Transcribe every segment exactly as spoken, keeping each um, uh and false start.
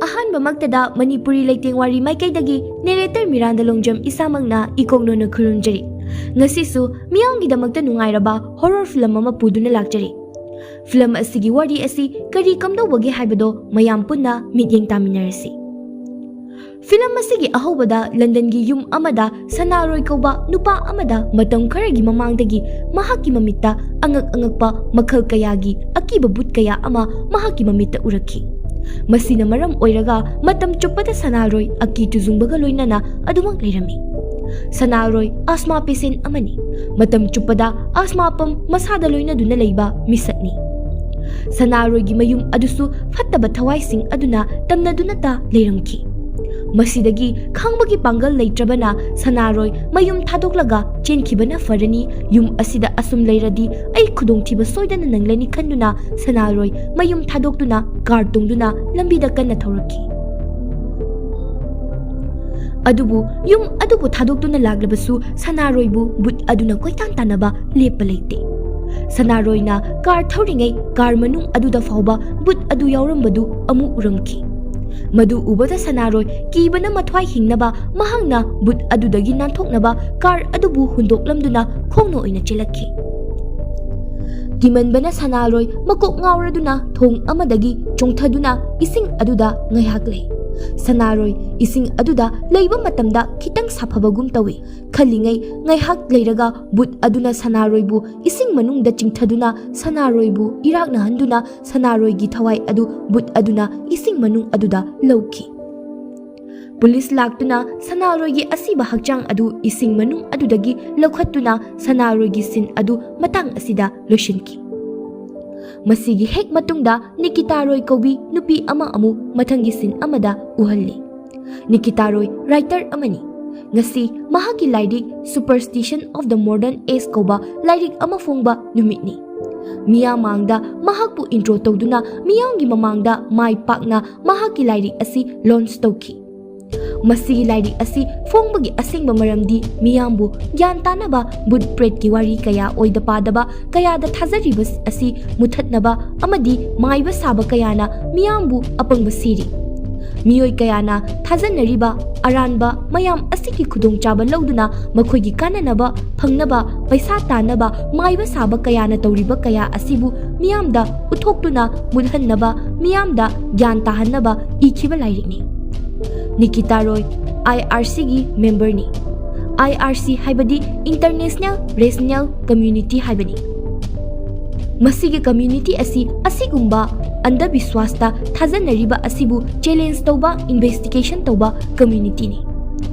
ꯑꯍꯥꯟꯕꯃꯛꯇꯗ ꯃꯅꯤꯄꯨꯔꯤ ꯂꯩꯇꯦꯡ ꯋꯥꯔꯤ ꯃꯥꯏꯀꯩꯗꯒꯤ narrator ꯃꯤꯔꯥꯟꯗ ꯂꯣꯡꯖꯝ ꯏꯁꯥꯃꯛꯅ ꯏꯀꯣꯛꯅꯣꯅ ꯈꯨꯔꯨꯝꯖꯔꯤ꯫ ꯉꯁꯤꯁꯨ ꯃꯤꯌꯥꯝꯒꯤꯗꯃꯛꯇ ꯅꯨꯡꯉꯥꯏꯔꯕ horror film ꯑꯃ ꯄꯨꯗꯨꯅ ꯂꯥꯛꯆꯔꯤ꯫ Film ꯑꯁꯤꯒꯤ ꯋꯥꯔꯤ ꯑꯁꯤ ꯀꯔꯤ ꯀꯝꯗꯧꯕꯒꯦ ꯍꯥꯏꯕꯗꯣ ꯃꯌꯥꯝ ꯄꯨꯟꯅ ꯃꯤꯠꯌꯦꯡ ꯇꯥꯃꯤꯟꯅꯔꯁꯤ꯫ Film ꯑꯁꯤꯒꯤ ꯑꯍꯧꯕꯗ ꯂꯟꯗꯟꯒꯤ ꯌꯨꯝ ꯑꯃꯗ ꯁꯅꯥꯔꯣꯏ ꯀꯧꯕ ꯅꯨꯄꯥ ꯑꯃꯗ ꯃꯇꯝ ꯈꯔꯒꯤ ꯃꯃꯥꯡꯗꯒꯤ ꯃꯍꯥꯛꯀꯤ ꯃꯃꯤꯠꯇ ꯑꯉꯛ ꯑꯉꯛꯄ ꯃꯈꯜ ꯀꯌꯥꯒꯤ ꯑꯀꯤꯕ ꯚꯨꯠ ꯀꯌꯥ ꯑꯃ ꯃꯍꯥꯛꯀꯤ ꯃꯃꯤꯠꯇ ꯎꯔꯛꯈꯤ꯫ ꯃꯁꯤꯅ ꯃꯔꯝ ꯑꯣꯏꯔꯒ ꯃꯇꯝ ꯆꯨꯞꯄꯗ ꯁꯅꯥꯔꯣꯏ ꯑꯀꯤ ꯇꯨꯖꯨꯡꯕꯒ ꯂꯣꯏꯅꯅ ꯑꯗꯨꯃꯛ ꯂꯩꯔꯝꯃꯤ꯫ ꯁꯅꯥꯔꯣꯏ asthma patient ꯑꯃꯅꯤ꯫ ꯃꯇꯝ ꯆꯨꯞꯄꯗ asthma pump ꯃꯁꯥꯗ ꯂꯣꯏꯅꯗꯨꯅ ꯂꯩꯕ ꯃꯤꯁꯛꯅꯤ꯫ ꯁꯅꯥꯔꯣꯏꯒꯤ ꯃꯌꯨꯝ ꯑꯗꯨꯁꯨ ꯐꯠꯇꯕ ꯊꯋꯥꯏꯁꯤꯡ ꯑꯗꯨꯅ ꯇꯝꯅꯗꯨꯅꯇ ꯂꯩꯔꯝꯈꯤ꯫ ꯃꯁꯤꯗꯒꯤ ꯈꯥꯡꯕꯒꯤ ꯄꯥꯡꯒꯜ ꯂꯩꯇ꯭ꯔꯕꯅ ꯁꯅꯥꯔꯣꯏ ꯃꯌꯨꯝ ꯊꯥꯗꯣꯛꯂꯒ ꯆꯦꯟꯈꯤꯕꯅ ꯐꯔꯅꯤ, ꯌꯨꯝ ꯑꯁꯤꯗ ꯑꯁꯨꯝ ꯂꯩꯔꯗꯤ ꯑꯩ ꯈꯨꯗꯣꯡꯊꯤꯕ ꯁꯣꯏꯗꯅ ꯅꯪꯂꯅꯤ ꯈꯟꯗꯨꯅ ꯁꯅꯥꯔꯣꯏ ꯃꯌꯨꯝ ꯊꯥꯗꯣꯛꯇꯨꯅ car ꯇꯣꯡꯗꯨꯅ ꯂꯝꯕꯤꯗ ꯀꯟꯅ ꯊꯧꯔꯛꯈꯤ꯫ ꯑꯗꯨꯕꯨ ꯌꯨꯝ ꯑꯗꯨꯕꯨ ꯊꯥꯗꯣꯛꯇꯨꯅ ꯂꯥꯛꯂꯕꯁꯨ ꯁꯅꯥꯔꯣꯏꯕꯨ ꯚꯨꯠ ꯑꯗꯨꯅ ꯀꯣꯏꯇꯥꯟ ꯇꯥꯟꯅꯕ ꯂꯦꯞꯄ ꯂꯩꯇꯦ꯫ ꯁꯅꯥꯔꯣꯏꯅ car ꯊꯧꯔꯤꯉꯩ car ꯃꯅꯨꯡ ꯑꯗꯨꯗ ꯐꯥꯎꯕ ꯚꯨꯠ ꯑꯗꯨ ꯌꯥꯎꯔꯝꯕꯗꯨ ꯑꯃꯨꯛ ꯎꯔꯝꯈꯤ꯫ ꯃꯗꯨ ꯎꯕꯗ ꯁꯅꯥꯔꯣꯏ ꯀꯤꯕꯅ ꯃꯊ꯭ꯋꯥꯏ ꯍꯤꯡꯅꯕ ꯃꯍꯥꯛꯅ ꯚꯨꯠ ꯑꯗꯨꯗꯒꯤ ꯅꯥꯟꯊꯣꯛꯅꯕ car ꯑꯗꯨꯕꯨ ꯍꯨꯟꯗꯣꯛꯂꯝꯗꯨꯅ ꯈꯣꯡꯅ ꯑꯣꯏꯅ ꯆꯦꯜꯂꯛꯈꯤ꯫ ꯀꯤꯃꯟꯕꯅ ꯁꯅꯥꯔꯣꯏ ꯃꯀꯣꯛ ꯉꯥꯎꯔꯗꯨꯅ ꯊꯣꯡ ꯑꯃꯗꯒꯤ ꯆꯣꯡꯊꯗꯨꯅ ꯏꯁꯤꯡ ꯑꯗꯨꯗ ꯉꯥꯏꯍꯥꯛ ꯂꯩ꯫ ꯁꯅꯥꯔꯣꯏ ꯏꯁꯤꯡ ꯑꯗꯨꯗ ꯂꯩꯕ ꯃꯇꯝꯗ ꯈꯤꯇꯪ ꯁꯥꯐꯕꯒꯨꯝ ꯇꯧꯏ꯫ ꯈꯜꯂꯤꯉꯩ ꯉꯥꯏꯍꯥꯛ ꯂꯩꯔꯒ ꯚꯨꯠ ꯑꯗꯨꯅ ꯁꯅꯥꯔꯣꯏꯕꯨ ꯏꯁꯤꯡ ꯃꯅꯨꯡꯗ ꯆꯤꯡꯊꯗꯨꯅ ꯁꯅꯥꯔꯣꯏꯕꯨ ꯏꯔꯥꯛꯅꯍꯟꯗꯨꯅ ꯁꯅꯥꯔꯣꯏꯒꯤ ꯊꯋꯥꯏ ꯑꯗꯨ ꯚꯨꯠ ꯑꯗꯨꯅ ꯏꯁꯤꯡ ꯃꯅꯨꯡ ꯑꯗꯨꯗ ꯂꯧꯈꯤ꯫ ꯄꯨꯂꯤꯁ ꯂꯥꯛꯇꯨꯅ ꯁꯅꯥꯔꯣꯏꯒꯤ ꯑꯁꯤꯕ ꯍꯛꯆꯥꯡ ꯑꯗꯨ ꯏꯁꯤꯡ ꯃꯅꯨꯡ ꯑꯗꯨꯗꯒꯤ ꯂꯧꯈꯠꯇꯨꯅ ꯁꯅꯥꯔꯣꯏꯒꯤ scene ꯑꯗꯨ ꯃꯇꯥꯡ ꯑꯁꯤꯗ ꯂꯣꯏꯁꯤꯟꯈꯤ꯫ ꯃꯁꯤꯒꯤ ꯍꯦꯛ ꯃꯇꯨꯡꯗ ꯅꯤꯀꯤꯇꯥ ꯔꯣꯏ ꯀꯧꯕꯤ ꯅꯨꯄꯤ ꯑꯃ ꯑꯃꯨꯛ ꯃꯊꯪꯒꯤ scene ꯑꯃꯗ ꯎꯍꯜꯂꯤ꯫ ꯅꯤꯀꯤꯇꯥ ꯔꯣꯏ writer ꯑꯃꯅꯤ꯫ ꯉꯁꯤ ꯃꯍꯥꯛꯀꯤ ꯂꯥꯏꯔꯤꯛ Superstition of the Modern Age ꯀꯧꯕ ꯂꯥꯏꯔꯤꯛ ꯑꯃ ꯐꯣꯡꯕ ꯅꯨꯃꯤꯠꯅꯤ꯫ ꯃꯤꯌꯥꯝ ꯃꯥꯡꯗ ꯃꯍꯥꯛꯄꯨ intro ꯇꯧꯗꯨꯅ ꯃꯤꯌꯥꯝꯒꯤ ꯃꯃꯥꯡꯗ ꯃꯥꯏ ꯄꯥꯛꯅ ꯃꯍꯥꯛꯀꯤ ꯂꯥꯏꯔꯤꯛ ꯑꯁꯤ launch ꯇꯧꯈꯤ꯫ ꯃꯁꯤꯒꯤ ꯂꯥꯏꯔꯤꯛ ꯑꯁꯤ ꯐꯣꯡꯕꯒꯤ ꯑꯁꯦꯡꯕ ꯃꯔꯝꯗꯤ ꯃꯤꯌꯥꯝꯕꯨ ꯒ꯭ꯌꯥꯟ ꯇꯥꯅꯕ, ꯚꯨꯠ ꯄ꯭ꯔꯦꯠꯀꯤ ꯋꯥꯔꯤ ꯀꯌꯥ ꯑꯣꯏꯗ ꯄꯥꯗꯕ ꯀꯌꯥꯗ ꯊꯥꯖꯔꯤꯕ ꯑꯁꯤ ꯃꯨꯊꯠꯅꯕ ꯑꯃꯗꯤ ꯃꯥꯏꯕ ꯁꯥꯕ ꯀꯌꯥꯅ ꯃꯤꯌꯥꯝꯕꯨ ꯑꯄꯪꯕ ꯁꯤꯔꯤ꯫ ꯃꯤꯑꯣꯏ ꯀꯌꯥꯅ ꯊꯥꯖꯅꯔꯤꯕ ꯑꯔꯥꯟꯕ ꯃꯌꯥꯝ ꯑꯁꯤꯒꯤ ꯈꯨꯗꯣꯡꯆꯥꯕ ꯂꯧꯗꯨꯅ ꯃꯈꯣꯏꯒꯤ ꯀꯥꯟꯅꯅꯕ ꯐꯪꯅꯕ ꯄꯩꯁꯥ ꯇꯥꯟꯅꯕ ꯃꯥꯏꯕ ꯁꯥꯕ ꯀꯌꯥꯅ ꯇꯧꯔꯤꯕ ꯀꯌꯥ ꯑꯁꯤꯕꯨ ꯃꯤꯌꯥꯝꯗ ꯎꯠꯊꯣꯛꯇꯨꯅ ꯃꯨꯠꯍꯟꯅꯕ, ꯃꯤꯌꯥꯝꯗ ꯒ꯭ꯌꯥꯟ ꯇꯥꯍꯟꯅꯕ ꯏꯈꯤꯕ ꯂꯥꯏꯔꯤꯛꯅꯤ꯫ ꯅꯤꯀꯤꯇꯥ ꯔꯣꯏ ꯑꯥꯏ ꯑꯥꯔ ꯁꯤꯒꯤ ꯃꯦꯝꯕꯔꯅꯤ꯫ ꯑꯥꯏ ꯑꯥꯔ ꯁꯤ ꯍꯥꯏꯕꯗꯤ ꯏꯟꯇꯔꯅꯦꯁꯅꯦꯜ ꯔꯦꯁꯅꯦꯜ ꯀꯝꯃ꯭ꯌꯨꯅꯤꯇꯤ ꯍꯥꯏꯕꯅꯤ꯫ ꯃꯁꯤꯒꯤ ꯀꯝꯃ꯭ꯌꯨꯅꯤꯇꯤ ꯑꯁꯤ ꯑꯁꯤꯒꯨꯝꯕ ꯑꯟꯙꯕꯤꯁ꯭ꯋꯥꯁꯇ ꯊꯥꯖꯅꯔꯤꯕ ꯑꯁꯤꯕꯨ ꯆꯦꯂꯦꯟꯖ ꯇꯧꯕ, ꯏꯟꯚꯦꯁꯇꯤꯒꯦꯁꯟ ꯇꯧꯕ ꯀꯝꯃ꯭ꯌꯨꯅꯤꯇꯤꯅꯤ꯫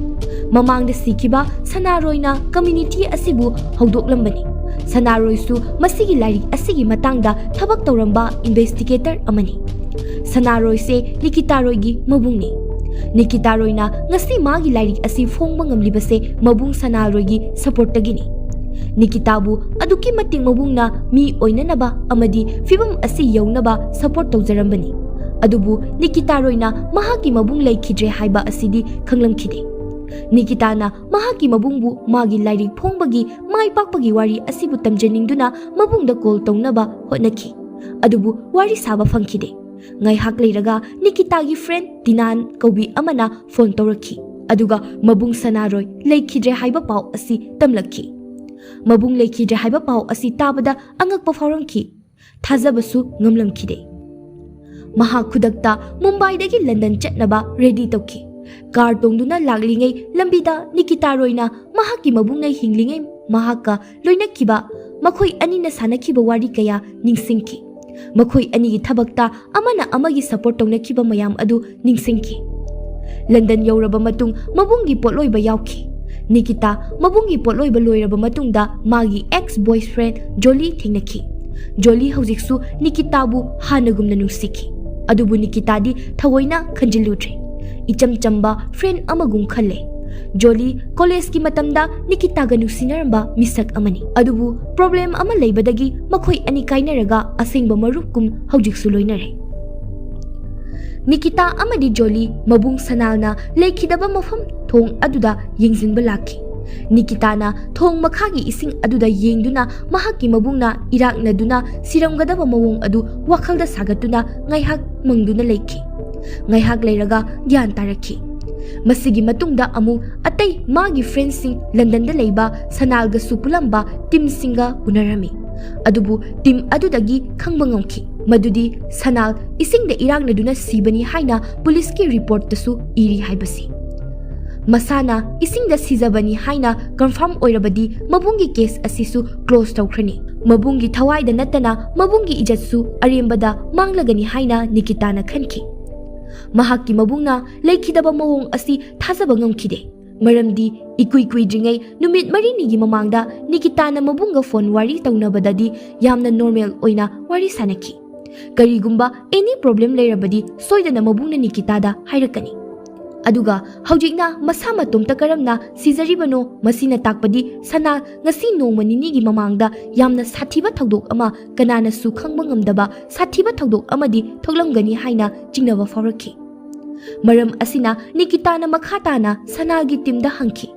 ꯃꯃꯥꯡꯗ ꯁꯤꯈꯤꯕ ꯁꯅꯥꯔꯣꯏꯅ ꯀꯝꯃ꯭ꯌꯨꯅꯤꯇꯤ ꯑꯁꯤꯕꯨ ꯍꯧꯗꯣꯛꯂꯝꯕꯅꯤ꯫ ꯁꯅꯥꯔꯣꯏꯁꯨ ꯃꯁꯤꯒꯤ ꯂꯥꯏꯔꯤꯛ ꯑꯁꯤꯒꯤ ꯃꯇꯥꯡꯗ ꯊꯕꯛ ꯇꯧꯔꯝꯕ ꯏꯟꯚꯦꯁꯇꯤꯒꯦꯇꯔ ꯑꯃꯅꯤ꯫ ꯁꯅꯥꯔꯣꯏꯁꯦ ꯅꯤꯀꯤꯇꯥ ꯔꯣꯏꯒꯤ ꯃꯕꯨꯡꯅꯤ꯫ ꯅꯤꯀꯤꯇꯥ ꯔꯣꯏꯅ ꯉꯁꯤ ꯃꯥꯒꯤ ꯂꯥꯏꯔꯤꯛ ꯑꯁꯤ ꯐꯣꯡꯕ ꯉꯝꯂꯤꯕꯁꯦ ꯃꯕꯨꯡ ꯁꯅꯥꯔꯣꯏꯒꯤ ꯁꯄꯣꯔꯠꯇꯒꯤꯅꯤ꯫ ꯅꯤꯀꯤꯇꯥꯕꯨ ꯑꯗꯨꯛꯀꯤ ꯃꯇꯤꯛ ꯃꯕꯨꯡꯅ ꯃꯤ ꯑꯣꯏꯅꯅꯕ ꯑꯃꯗꯤ ꯐꯤꯕꯝ ꯑꯁꯤ ꯌꯧꯅꯕ ꯁꯄꯣꯔꯠ ꯇꯧꯖꯔꯝꯕꯅꯤ꯫ ꯑꯗꯨꯕꯨ ꯅꯤꯀꯤꯇꯥ ꯔꯣꯏꯅ ꯃꯍꯥꯛꯀꯤ ꯃꯕꯨꯡ ꯂꯩꯈꯤꯗ꯭ꯔꯦ ꯍꯥꯏꯕ ꯑꯁꯤꯗꯤ ꯈꯪꯂꯝꯈꯤꯗꯦ꯫ ꯅꯤꯀꯤꯇꯥꯅ ꯃꯍꯥꯛꯀꯤ ꯃꯕꯨꯡꯕꯨ ꯃꯥꯒꯤ ꯂꯥꯏꯔꯤꯛ ꯐꯣꯡꯕꯒꯤ ꯃꯥꯏ ꯄꯥꯛꯄꯒꯤ ꯋꯥꯔꯤ ꯑꯁꯤꯕꯨ ꯇꯝꯖꯅꯤꯡꯗꯨꯅ ꯃꯕꯨꯡꯗ ꯀꯣꯜ ꯇꯧꯅꯕ ꯍꯣꯠꯅꯈꯤ꯫ ꯑꯗꯨꯕꯨ ꯋꯥꯔꯤ ꯁꯥꯕ ꯐꯪꯈꯤꯗꯦ꯫ ꯉꯥꯏꯍꯥꯛ ꯂꯩꯔꯒ ꯅꯤꯀꯤꯇꯥꯒꯤ ꯐ꯭ꯔꯦꯟ ꯇꯤꯅꯥꯟ ꯀꯧꯕꯤ ꯑꯃꯅ ꯐꯣꯟ ꯇꯧꯔꯛꯈꯤ꯫ ꯑꯗꯨꯒ ꯃꯕꯨꯡ ꯁꯅꯥꯔꯣꯏ ꯂꯩꯈꯤꯗ꯭ꯔꯦ ꯍꯥꯏꯕ ꯄꯥꯎ ꯑꯁꯤ ꯇꯝꯂꯛꯈꯤ꯫ ꯃꯕꯨꯡ ꯂꯩꯈꯤꯗ꯭ꯔꯦ ꯍꯥꯏꯕ ꯄꯥꯎ ꯑꯁꯤ ꯇꯥꯕꯗ ꯑꯉꯛꯄ ꯐꯥꯎꯔꯝꯈꯤ꯫ ꯊꯥꯖꯕꯁꯨ ꯉꯝꯂꯝꯈꯤꯗꯦ꯫ ꯃꯍꯥꯛ ꯈꯨꯗꯛꯇ ꯃꯨꯝꯕꯥꯏꯗꯒꯤ ꯂꯟꯗꯟ ꯆꯠꯅꯕ ꯔꯦꯗꯤ ꯇꯧꯈꯤ꯫ ꯀꯥꯔ ꯇꯣꯡꯗꯨꯅ ꯂꯥꯛꯂꯤꯉꯩ ꯂꯝꯕꯤꯗ ꯅꯤꯀꯤꯇꯥ ꯔꯣꯏꯅ ꯃꯍꯥꯛꯀꯤ ꯃꯕꯨꯡꯅ ꯍꯤꯡꯂꯤꯉꯩ ꯃꯍꯥꯛꯀ ꯂꯣꯏꯅꯈꯤꯕ, ꯃꯈꯣꯏ ꯑꯅꯤꯅ ꯁꯥꯟꯅꯈꯤꯕ ꯋꯥꯔꯤ ꯀꯌꯥ ꯅꯤꯡꯁꯤꯡꯈꯤ꯫ ꯃꯈꯣꯏ ꯑꯅꯤꯒꯤ ꯊꯕꯛꯇ ꯑꯃꯅ ꯑꯃꯒꯤ ꯁꯄꯣꯔꯠ ꯇꯧꯅꯈꯤꯕ ꯃꯌꯥꯝ ꯑꯗꯨ ꯅꯤꯡꯁꯤꯡꯈꯤ꯫ ꯂꯟꯗꯟ ꯌꯧꯔꯕ ꯃꯇꯨꯡ ꯃꯕꯨꯡꯒꯤ ꯄꯣꯠꯂꯣꯏꯕ ꯌꯥꯎꯈꯤ꯫ ꯅꯤꯀꯤꯇꯥ ꯃꯕꯨꯡꯒꯤ ꯄꯣꯠꯂꯣꯏꯕ ꯂꯣꯏꯔꯕ ꯃꯇꯨꯡꯗ ꯃꯥꯒꯤ ꯑꯦꯛꯁ ꯕꯣꯏꯐ꯭ꯔꯦꯟ ꯖꯣꯂꯤ ꯊꯦꯡꯅꯈꯤ꯫ ꯖꯣꯂꯤ ꯍꯧꯖꯤꯛꯁꯨ ꯅꯤꯀꯤꯇꯥꯕꯨ ꯍꯥꯟꯅꯒꯨꯝꯅ ꯅꯨꯡꯁꯤꯈꯤ꯫ ꯑꯗꯨꯕꯨ ꯅꯤꯀꯤꯇꯥꯗꯤ ꯊꯑꯣꯏꯅ ꯈꯟꯖꯤꯜꯂꯨꯗ꯭ꯔꯦ꯫ ꯏꯆꯝ ꯆꯝꯕ ꯐ꯭ꯔꯦꯟ ꯑꯃꯒꯨꯝ ꯈꯜꯂꯦ꯫ ꯖꯣꯂꯤ ꯀꯣꯂꯦꯖꯀꯤ ꯃꯇꯝꯗ ꯅꯤꯀꯤꯇꯥꯒ ꯅꯨꯡꯁꯤꯅꯔꯝꯕ ꯃꯤꯁꯛ ꯑꯃꯅꯤ꯫ ꯑꯗꯨꯕꯨ ꯄ꯭ꯔꯣꯕ꯭ꯂꯦꯝ ꯑꯃ ꯂꯩꯕꯗꯒꯤ ꯃꯈꯣꯏ ꯑꯅꯤ ꯀꯥꯏꯅꯔꯒ ꯑꯁꯦꯡꯕ ꯃꯔꯨꯞꯀꯨꯝ ꯍꯧꯖꯤꯛꯁꯨ ꯂꯣꯏꯅꯔꯦ꯫ ꯅꯤꯀꯤꯇꯥ ꯑꯃꯗꯤ ꯖꯣꯂꯤ ꯃꯕꯨꯡ ꯁꯅꯥꯜꯅ ꯂꯩꯈꯤꯗꯕ ꯃꯐꯝ ꯊꯣꯡ ꯑꯗꯨꯗ ꯌꯦꯡꯁꯤꯟꯕ ꯂꯥꯛꯈꯤ꯫ ꯅꯤꯀꯤꯇꯥꯅ ꯊꯣꯡ ꯃꯈꯥꯒꯤ ꯏꯁꯤꯡ ꯑꯗꯨꯗ ꯌꯦꯡꯗꯨꯅ ꯃꯍꯥꯛꯀꯤ ꯃꯕꯨꯡꯅ ꯏꯔꯥꯛꯅꯗꯨꯅ ꯁꯤꯔꯝꯒꯗꯕ ꯃꯑꯣꯡ ꯑꯗꯨ ꯋꯥꯈꯜꯗ ꯁꯥꯒꯠꯇꯨꯅ ꯉꯥꯏꯍꯥꯛ ꯃꯪꯗꯨꯅ ꯂꯩꯈꯤ꯫ ꯉꯥꯏꯍꯥꯛ ꯂꯩꯔꯒ ꯒ꯭ꯌꯥꯟ ꯇꯥꯔꯛꯈꯤ꯫ ꯃꯁꯤꯒꯤ ꯃꯇꯨꯡꯗ ꯑꯃꯨꯛ ꯑꯇꯩ ꯃꯥꯒꯤ ꯐ꯭ꯔꯦꯟꯁꯤꯡ ꯂꯟꯗꯟꯗ ꯂꯩꯕ ꯁꯅꯥꯜꯒꯁꯨ ꯄꯨꯜꯂꯝꯕ ꯇꯤꯝꯁꯤꯡꯒ ꯎꯅꯔꯝꯃꯤ꯫ ꯑꯗꯨꯕꯨ ꯇꯤꯝ ꯑꯗꯨꯗꯒꯤ ꯈꯪꯕ ꯉꯝꯈꯤ ꯃꯗꯨꯗꯤ ꯁꯅꯥꯜ ꯏꯁꯤꯡꯗ ꯏꯔꯥꯛꯅꯗꯨꯅ ꯁꯤꯕꯅꯤ ꯍꯥꯏꯅ ꯄꯨꯂꯤꯁꯀꯤ ꯔꯤꯄꯣꯔꯠꯇꯁꯨ ꯏꯔꯤ ꯍꯥꯏꯕꯁꯤ꯫ ꯃꯁꯥꯅ ꯏꯁꯤꯡꯗ ꯁꯤꯖꯕꯅꯤ ꯍꯥꯏꯅ ꯀꯟꯐꯥꯔꯝ ꯑꯣꯏꯔꯕꯗꯤ ꯃꯕꯨꯡꯒꯤ ꯀꯦꯁ ꯑꯁꯤꯁꯨ ꯀ꯭ꯂꯣꯖ ꯇꯧꯈ꯭ꯔꯅꯤ꯫ ꯃꯕꯨꯡꯒꯤ ꯊꯋꯥꯏꯗ ꯅꯠꯇꯅ ꯃꯕꯨꯡꯒꯤ ꯏꯖꯠꯁꯨ ꯑꯔꯦꯝꯕꯗ ꯃꯥꯡꯂꯒꯅꯤ ꯍꯥꯏꯅ ꯅꯤꯀꯤꯇꯥꯅ ꯈꯟꯈꯤ꯫ ꯃꯍꯥꯛꯀꯤ ꯃꯕꯨꯡꯅ ꯂꯩꯈꯤꯗꯕ ꯃꯑꯣꯡ ꯑꯁꯤ ꯊꯥꯖꯕ ꯉꯝꯈꯤꯗꯦ꯫ ꯃꯔꯝꯗꯤ ꯏꯀꯨꯏ ꯀꯨꯏꯗ꯭ꯔꯤꯉꯩ ꯅꯨꯃꯤꯠ ꯃꯔꯤꯅꯤꯒꯤ ꯃꯃꯥꯡꯗ ꯅꯤꯀꯤꯇꯥꯅ ꯃꯕꯨꯡꯒ ꯐꯣꯟ ꯋꯥꯔꯤ ꯇꯧꯅꯕꯗꯗꯤ ꯌꯥꯝꯅ ꯅꯣꯔꯃꯦꯜ ꯑꯣꯏꯅ ꯋꯥꯔꯤ ꯁꯥꯅꯈꯤ꯫ ꯀꯔꯤꯒꯨꯝꯕ ꯑꯦꯅꯤ ꯄ꯭ꯔꯣꯕ꯭ꯂꯦꯝ ꯂꯩꯔꯕꯗꯤ ꯁꯣꯏꯗꯅ ꯃꯕꯨꯡꯅ ꯅꯤꯀꯤꯇꯥꯗ ꯍꯥꯏꯔꯛꯀꯅꯤ꯫ ꯑꯗꯨꯒ ꯍꯧꯖꯤꯛꯅ ꯃꯁꯥ ꯃꯇꯣꯝꯇ ꯀꯔꯝꯅ ꯁꯤꯖꯔꯤꯕꯅꯣ? ꯃꯁꯤꯅ ꯇꯥꯛꯄꯗꯤ ꯁꯅꯥ ꯉꯁꯤ ꯅꯣꯡꯃ ꯅꯤꯅꯤꯒꯤ ꯃꯃꯥꯡꯗ ꯌꯥꯝꯅ ꯁꯥꯊꯤꯕ ꯊꯧꯗꯣꯛ ꯑꯃ, ꯀꯅꯥꯅꯁꯨ ꯈꯪꯕ ꯉꯝꯗꯕ ꯁꯥꯊꯤꯕ ꯊꯧꯗꯣꯛ ꯑꯃꯗꯤ ꯊꯣꯛꯂꯝꯒꯅꯤ ꯍꯥꯏꯅ ꯆꯤꯡꯅꯕ ꯐꯥꯎꯔꯛꯈꯤ꯫ ꯃꯔꯝ ꯑꯁꯤꯅ ꯅꯤꯀꯤꯇꯥꯅ ꯃꯈꯥ ꯇꯥꯅ ꯁꯅꯥꯒꯤ ꯇꯤꯝꯗ ꯍꯪꯈꯤ꯫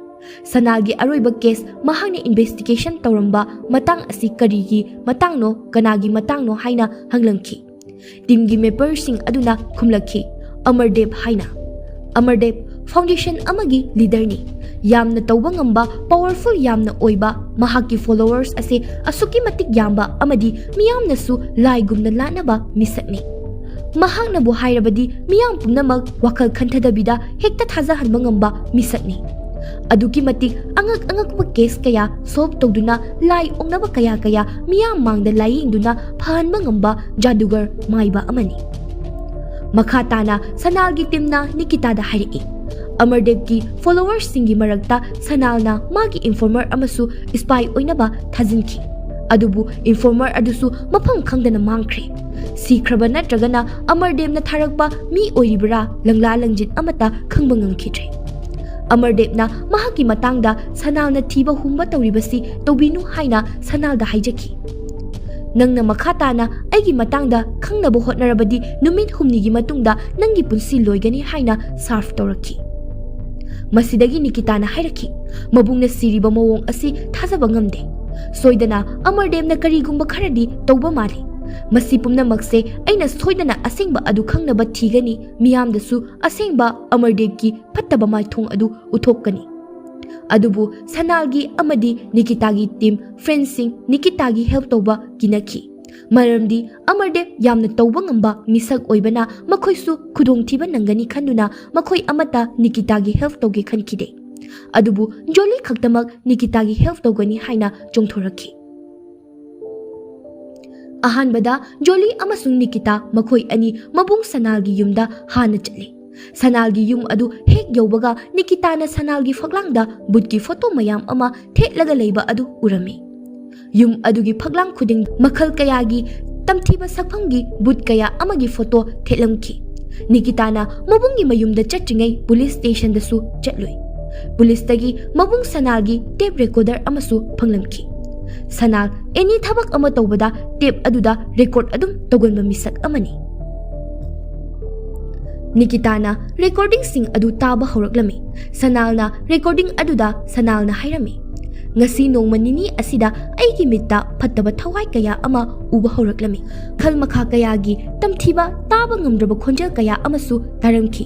ꯁꯅꯥꯒꯤ ꯑꯔꯣꯏꯕ ꯀꯦꯁ ꯃꯍꯥꯛꯅ ꯏꯟꯚꯦꯁꯇꯤꯒꯦꯁꯟ ꯇꯧꯔꯝꯕ ꯃꯇꯥꯡ ꯑꯁꯤ ꯀꯔꯤꯒꯤ ꯃꯇꯥꯡꯅꯣ, ꯀꯅꯥꯒꯤ ꯃꯇꯥꯡꯅꯣ ꯍꯥꯏꯅ ꯍꯪꯂꯝꯈꯤ꯫ ꯇꯤꯝꯒꯤ ꯃꯦꯝꯕꯔꯁꯤꯡ ꯑꯗꯨꯅ ꯈꯨꯝꯂꯛꯈꯤ, "ꯑꯃꯔꯗꯦꯕ ꯍꯥꯏꯅ꯫ ꯑꯃꯔꯗꯦꯕ ꯐꯥꯎꯟꯗꯦꯁꯟ ꯑꯃꯒꯤ ꯂꯤꯗꯔꯅꯤ꯫ ꯌꯥꯝꯅ ꯇꯧꯕ ꯉꯝꯕ, ꯄꯥꯋꯔꯐꯨꯜ ꯌꯥꯝꯅ ꯑꯣꯏꯕ, ꯃꯍꯥꯛꯀꯤ ꯐꯣꯂꯣꯋꯔꯁ ꯑꯁꯦ ꯑꯁꯨꯛꯀꯤ ꯃꯇꯤꯛ ꯌꯥꯝꯕ ꯑꯃꯗꯤ ꯃꯤꯌꯥꯝꯅꯁꯨ ꯂꯥꯏꯒꯨꯝꯅ ꯂꯥꯠꯅꯕ ꯃꯤꯁꯛꯅꯤ꯫ ꯃꯍꯥꯛꯅꯕꯨ ꯍꯥꯏꯔꯕꯗꯤ ꯃꯤꯌꯥꯝ ꯄꯨꯝꯅꯃꯛ ꯋꯥꯈꯜ ꯈꯟꯊꯗꯕꯤꯗ ꯍꯦꯛꯇ ꯊꯥꯖꯍꯟꯕ ꯉꯝꯕ ꯃꯤꯁꯛꯅꯤ꯫ ꯑꯗꯨꯛꯀꯤ ꯃꯇꯤꯛ ꯑꯉꯛ ꯑꯉꯛꯄ ꯀꯦꯁ ꯀꯌꯥ ꯁꯣꯜꯕ ꯇꯧꯗꯨꯅ ꯂꯥꯏ ꯑꯣꯛꯅꯕ ꯀꯌꯥ ꯀꯌꯥ ꯃꯤꯌꯥꯝ ꯃꯥꯡꯗ ꯂꯥꯏꯌꯦꯡꯗꯨꯅ ꯐꯍꯟꯕ ꯉꯝꯕ ꯖꯥꯗꯨꯒꯔ ꯃꯥꯏꯕ ꯑꯃꯅꯤ"꯫ ꯃꯈꯥ ꯇꯥꯅ ꯁꯅꯥꯜꯒꯤ ꯇꯤꯝꯅ ꯅꯤꯀꯤꯇꯥꯗ ꯍꯥꯏꯔꯛꯏ, "ꯑꯃꯔꯗꯦꯕꯀꯤ ꯐꯣꯂꯣꯋꯔꯁꯤꯡꯒꯤ ꯃꯔꯛꯇ ꯁꯅꯥꯜꯅ ꯃꯥꯒꯤ ꯏꯟꯐꯣꯔꯃꯔ ꯑꯃꯁꯨ ꯁ꯭ꯄꯥꯏ ꯑꯣꯏꯅꯕ ꯊꯥꯖꯤꯟꯈꯤ꯫ ꯑꯗꯨꯕꯨ ꯏꯟꯐꯣꯔꯃꯔ ꯑꯗꯨꯁꯨ ꯃꯐꯝ ꯈꯪꯗꯅ ꯃꯥꯡꯈ꯭ꯔꯦ꯫ ꯁꯤꯈ꯭ꯔꯕ ꯅꯠꯇ꯭ꯔꯒꯅ ꯑꯃꯔꯗꯦꯕꯅ ꯊꯥꯔꯛꯄ ꯃꯤ ꯑꯣꯏꯔꯤꯕ꯭ꯔꯥ, ꯂꯪꯂꯥ ꯂꯪꯖꯤꯠ ꯑꯃꯠꯇ ꯈꯪꯕ ꯉꯝꯈꯤꯗ꯭ꯔꯦ꯫ ꯑꯃꯔꯗꯦꯕꯅ ꯃꯍꯥꯛꯀꯤ ꯃꯇꯥꯡꯗ ꯁꯅꯥꯜꯅ ꯊꯤꯕ ꯍꯨꯝꯕ ꯇꯧꯔꯤꯕꯁꯤ ꯇꯧꯕꯤꯅꯨ" ꯍꯥꯏꯅ ꯁꯅꯥꯜꯗ ꯍꯥꯏꯖꯈꯤ꯫ "ꯅꯪꯅ ꯃꯈꯥ ꯇꯥꯅ ꯑꯩꯒꯤ ꯃꯇꯥꯡꯗ ꯈꯪꯅꯕ ꯍꯣꯠꯅꯔꯕꯗꯤ ꯅꯨꯃꯤꯠ ꯍꯨꯝꯅꯤꯒꯤ ꯃꯇꯨꯡꯗ ꯅꯪꯒꯤ ꯄꯨꯟꯁꯤ ꯂꯣꯏꯒꯅꯤ" ꯍꯥꯏꯅ ꯁꯥꯔꯐ ꯇꯧꯔꯛꯈꯤ꯫ ꯃꯁꯤꯗꯒꯤ ꯅꯤꯀꯤꯇꯥꯅ ꯍꯥꯏꯔꯛꯈꯤ, "ꯃꯕꯨꯡꯅ ꯁꯤꯔꯤꯕ ꯃꯑꯣꯡ ꯑꯁꯤ ꯊꯥꯖꯕ ꯉꯝꯗꯦ꯫ ꯁꯣꯏꯗꯅ ꯑꯃꯔꯗꯦꯕꯅ ꯀꯔꯤꯒꯨꯝꯕ ꯈꯔꯗꯤ ꯇꯧꯕ ꯃꯥꯜꯂꯤ꯫ ꯃꯁꯤ ꯄꯨꯝꯅꯃꯛꯁꯦ ꯑꯩꯅ ꯁꯣꯏꯗꯅ ꯑꯁꯦꯡꯕ ꯑꯗꯨ ꯈꯪꯅꯕ ꯊꯤꯒꯅꯤ, ꯃꯤꯌꯥꯝꯗꯁꯨ ꯑꯁꯦꯡꯕ ꯑꯃꯔꯗꯦꯕꯀꯤ ꯐꯠꯇꯕ ꯃꯥꯏꯊꯣꯡ ꯑꯗꯨ ꯎꯠꯊꯣꯛꯀꯅꯤ꯫ ꯑꯗꯨꯕꯨ ꯁꯅꯥꯜꯒꯤ ꯑꯃꯗꯤ ꯅꯤꯀꯤꯇꯥꯒꯤ ꯇꯤꯝ ꯐ꯭ꯔꯦꯟꯁꯤꯡ ꯅꯤꯀꯤꯇꯥꯒꯤ ꯍꯦꯜꯞ ꯇꯧꯕ ꯀꯤꯅꯈꯤ꯫ ꯃꯔꯝꯗꯤ ꯑꯃꯔꯗꯦꯕ ꯌꯥꯝꯅ ꯇꯧꯕ ꯉꯝꯕ ꯃꯤꯁꯛ ꯑꯣꯏꯕꯅ ꯃꯈꯣꯏꯁꯨ ꯈꯨꯗꯣꯡꯊꯤꯕ ꯅꯪꯒꯅꯤ ꯈꯟꯗꯨꯅ ꯃꯈꯣꯏ ꯑꯃꯠꯇ ꯅꯤꯀꯤꯇꯥꯒꯤ ꯍꯦꯜꯞ ꯇꯧꯒꯦ ꯈꯟꯈꯤꯗꯦ꯫ ꯑꯗꯨꯕꯨ ꯖꯣꯂꯤ ꯈꯛꯇꯃꯛ ꯅꯤꯀꯤꯇꯥꯒꯤ ꯍꯦꯜꯞ ꯇꯧꯒꯅꯤ ꯍꯥꯏꯅ ꯆꯣꯡꯊꯣꯔꯛꯈꯤ꯫ ꯑꯍꯥꯟꯕꯗ ꯖꯣꯂꯤ ꯑꯃꯁꯨꯡ ꯅꯤꯀꯤꯇꯥ ꯃꯈꯣꯏ ꯑꯅꯤ ꯃꯕꯨꯡ ꯁꯅꯥꯜꯒꯤ ꯌꯨꯝꯗ ꯍꯥꯟꯅ ꯆꯠꯂꯤ꯫ ꯁꯅꯥꯜꯒꯤ ꯌꯨꯝ ꯑꯗꯨ ꯍꯦꯛ ꯌꯧꯕꯒ ꯅꯤꯀꯤꯇꯥꯅ ꯁꯅꯥꯜꯒꯤ ꯐꯛꯂꯥꯡꯗ ꯕꯨꯠꯀꯤ ꯐꯣꯇꯣ ꯃꯌꯥꯝ ꯑꯃ ꯊꯦꯠꯂꯒ ꯂꯩꯕ ꯑꯗꯨ ꯎꯔꯝꯃꯤ꯫ ꯌꯨꯝ ꯑꯗꯨꯒꯤ ꯐꯛꯂꯥꯡ ꯈꯨꯗꯤꯡ ꯃꯈꯜ ꯀꯌꯥꯒꯤ ꯇꯝꯊꯤꯕ ꯁꯛꯐꯝꯒꯤ ꯕꯨꯠ ꯀꯌꯥ ꯑꯃꯒꯤ ꯐꯣꯇꯣ ꯊꯦꯠꯂꯝꯈꯤ꯫ ꯅꯤꯀꯤꯇꯥꯅ ꯃꯕꯨꯡꯒꯤ ꯃꯌꯨꯝꯗ ꯆꯠꯇ꯭ꯔꯤꯉꯩ ꯄꯨꯂꯤꯁ ꯁ꯭ꯇꯦꯁꯟꯗꯁꯨ ꯆꯠꯂꯨꯏ꯫ ꯄꯨꯂꯤꯁꯇꯒꯤ ꯃꯕꯨꯡ ꯁꯅꯥꯜꯒꯤ ꯇꯦꯞ ꯔꯦꯀꯣꯔꯗꯔ ꯑꯃꯁꯨ ꯐꯪꯂꯝꯈꯤ꯫ ꯁꯅꯥꯜ ꯑꯦꯅꯤ ꯊꯕꯛ ꯑꯃ ꯇꯧꯕꯗ ꯇꯦꯞ ꯑꯗꯨꯗ ꯔꯦꯀꯣꯔꯗ ꯑꯗꯨꯝ ꯇꯧꯒꯟꯕ ꯃꯤꯁꯛ ꯑꯃꯅꯤ꯫ ꯅꯤꯀꯤꯇꯥꯅ ꯔꯦꯀꯣꯔꯗꯤꯡꯁꯤꯡ ꯑꯗꯨ ꯇꯥꯕ ꯍꯧꯔꯛꯂꯝꯃꯤ꯫ ꯁꯅꯥꯜꯅ ꯔꯦꯀꯣꯔꯗꯤꯡ ꯑꯗꯨꯗ ꯁꯅꯥꯜꯅ ꯍꯥꯏꯔꯝꯃꯤ, "ꯉꯁꯤ ꯅꯣꯡꯃ ꯅꯤꯅꯤ ꯑꯁꯤꯗ ꯑꯩꯒꯤ ꯃꯤꯠꯇ ꯐꯠꯇꯕ ꯊꯋꯥꯏ ꯀꯌꯥ ꯑꯃ ꯎꯕ ꯍꯧꯔꯛꯂꯝꯃꯤ꯫ ꯃꯈꯜ ꯃꯈꯥ ꯀꯌꯥꯒꯤ ꯇꯝꯊꯤꯕ ꯇꯥꯕ ꯉꯝꯗ꯭ꯔꯕ ꯈꯣꯟꯖꯦꯜ ꯀꯌꯥ ꯑꯃꯁꯨ ꯇꯥꯔꯝꯈꯤ꯫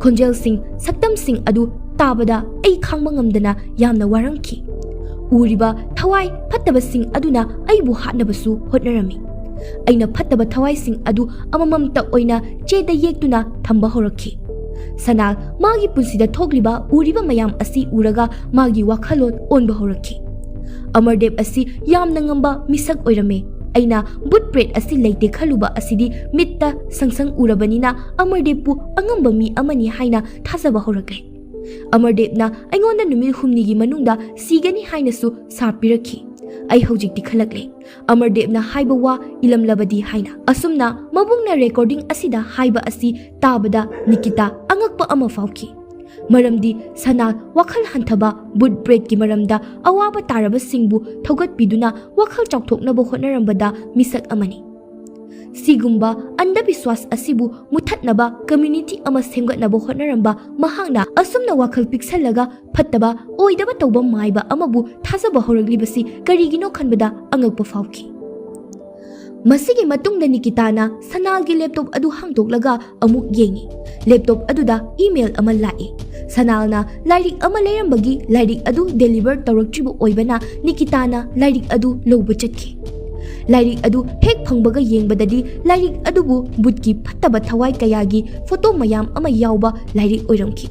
ꯈꯣꯟꯖꯦꯜꯁꯤꯡ, ꯁꯛꯇꯝꯁꯤꯡ ꯑꯗꯨ ꯇꯥꯕꯗ ꯑꯩ ꯈꯥꯡꯕ ꯉꯝꯗꯅ ꯌꯥꯝꯅ ꯋꯥꯔꯝꯈꯤ꯫ ꯎꯔꯤꯕ ꯊꯋꯥꯏ ꯐꯠꯇꯕꯁꯤꯡ ꯑꯗꯨꯅ ꯑꯩꯕꯨ ꯍꯥꯠꯅꯕꯁꯨ ꯍꯣꯠꯅꯔꯝꯃꯤ꯫ ꯑꯩꯅ ꯐꯠꯇꯕ ꯊꯋꯥꯏꯁꯤꯡ ꯑꯗꯨ ꯑꯃꯃꯝꯇ ꯑꯣꯏꯅ ꯆꯦꯗ ꯌꯦꯛꯇꯨꯅ ꯊꯝꯕ ꯍꯧꯔꯛꯈꯤ꯫" ꯁꯅꯥꯜ ꯃꯥꯒꯤ ꯄꯨꯟꯁꯤꯗ ꯊꯣꯛꯂꯤꯕ ꯎꯔꯤꯕ ꯃꯌꯥꯝ ꯑꯁꯤ ꯎꯔꯒ ꯃꯥꯒꯤ ꯋꯥꯈꯜꯂꯣꯟ ꯑꯣꯟꯕ ꯍꯧꯔꯛꯈꯤ꯫ "ꯑꯃꯔꯗꯦꯕ ꯑꯁꯤ ꯌꯥꯝꯅ ꯉꯝꯕ ꯃꯤꯁꯛ ꯑꯣꯏꯔꯝꯃꯦ꯫ ꯑꯩꯅ ꯕꯨꯠ ꯄ꯭ꯔꯦꯠ ꯑꯁꯤ ꯂꯩꯇꯦ ꯈꯜꯂꯨꯕ ꯑꯁꯤꯗꯤ ꯃꯤꯠꯇ ꯁꯪꯁꯪ ꯎꯔꯕꯅꯤꯅ ꯑꯃꯔꯗꯦꯕꯄꯨ ꯑꯉꯝꯕ ꯃꯤ ꯑꯃꯅꯤ ꯍꯥꯏꯅ ꯊꯥꯖꯕ ꯍꯧꯔꯛꯂꯦ꯫ ꯑꯃꯔꯗꯦꯕꯅ ꯑꯩꯉꯣꯟꯗ ꯅꯨꯃꯤꯠ ꯍꯨꯝꯅꯤꯒꯤ ꯃꯅꯨꯡꯗ ꯁꯤꯒꯅꯤ ꯍꯥꯏꯅꯁꯨ ꯁꯥꯞ ꯄꯤꯔꯛꯈꯤ꯫ ꯑꯩ ꯍꯧꯖꯤꯛꯇꯤ ꯈꯜꯂꯛꯂꯦ, ꯑꯃꯔꯗꯦꯕꯅ ꯍꯥꯏꯕ ꯋꯥ ꯏꯂꯝꯂꯕꯗꯤ ꯍꯥꯏꯅ꯫" ꯑꯁꯨꯝꯅ ꯃꯕꯨꯡꯅ ꯔꯦꯀꯣꯔꯗꯤꯡ ꯑꯁꯤꯗ ꯍꯥꯏꯕ ꯑꯁꯤ ꯇꯥꯕꯗ ꯅꯤꯀꯤꯇꯥ ꯑꯉꯛꯄ ꯑꯃ ꯐꯥꯎꯈꯤ꯫ ꯃꯔꯝꯗꯤ ꯁꯅꯥꯜ ꯋꯥꯈꯜ ꯍꯟꯊꯕ, ꯕꯨꯠ ꯄ꯭ꯔꯦꯠꯀꯤ ꯃꯔꯝꯗ ꯑꯋꯥꯕ ꯇꯥꯔꯕꯁꯤꯡꯕꯨ ꯊꯧꯒꯠꯄꯤꯗꯨꯅ ꯋꯥꯈꯜ ꯆꯥꯎꯊꯣꯛꯅꯕ ꯍꯣꯠꯅꯔꯝꯕꯗ ꯃꯤꯁꯛ ꯑꯃꯅꯤ꯫ ꯁꯤꯒꯨꯝꯕ ꯑꯟꯙꯕꯤꯁ꯭ꯋꯥꯁ ꯑꯁꯤꯕꯨ ꯃꯨꯊꯠꯅꯕ ꯀꯝꯃ꯭ꯌꯨꯅꯤꯇꯤ ꯑꯃ ꯁꯦꯝꯒꯠꯅꯕ ꯍꯣꯠꯅꯔꯝꯕ ꯃꯍꯥꯛꯅ ꯑꯁꯨꯝꯅ ꯋꯥꯈꯜ ꯄꯤꯛꯁꯜꯂꯒ ꯐꯠꯇꯕ, ꯑꯣꯏꯗꯕ ꯇꯧꯕ ꯃꯥꯏꯕ ꯑꯃꯕꯨ ꯊꯥꯖꯕ ꯍꯧꯔꯛꯂꯤꯕꯁꯤ ꯀꯔꯤꯒꯤꯅꯣ ꯈꯟꯕꯗ ꯑꯉꯛꯄ ꯐꯥꯎꯈꯤ꯫ ꯃꯁꯤꯒꯤ ꯃꯇꯨꯡꯗ ꯅꯤꯀꯤꯇꯥꯅ ꯁꯅꯥꯜꯒꯤ ꯂꯦꯞꯇꯣꯞ ꯑꯗꯨ ꯍꯥꯡꯗꯣꯛꯂꯒ ꯑꯃꯨꯛ ꯌꯦꯡꯉꯤ꯫ ꯂꯦꯞꯇꯣꯞ ꯑꯗꯨꯗ ꯏꯃꯦꯜ ꯑꯃ ꯂꯥꯛꯏ꯫ ꯁꯅꯥꯜꯅ ꯂꯥꯏꯔꯤꯛ ꯑꯃ ꯂꯩꯔꯝꯕꯒꯤ ꯂꯥꯏꯔꯤꯛ ꯑꯗꯨ ꯗꯦꯂꯤꯚꯔ ꯇꯧꯔꯛꯇ꯭ꯔꯤꯕ ꯑꯣꯏꯕꯅ ꯅꯤꯀꯤꯇꯥꯅ ꯂꯥꯏꯔꯤꯛ ꯑꯗꯨ ꯂꯧꯕ ꯆꯠꯈꯤ꯫ ꯂꯥꯏꯔꯤꯛ ꯑꯗꯨ ꯍꯦꯛ ꯐꯪꯕꯒ ꯌꯦꯡꯕꯗꯗꯤ ꯂꯥꯏꯔꯤꯛ ꯑꯗꯨꯕꯨ ꯚꯨꯠꯀꯤ ꯐꯠꯇꯕ ꯊꯋꯥꯏ ꯀꯌꯥꯒꯤ ꯐꯣꯇꯣ ꯃꯌꯥꯝ ꯑꯃ ꯌꯥꯎꯕ ꯂꯥꯏꯔꯤꯛ ꯑꯣꯏꯔꯝꯈꯤ꯫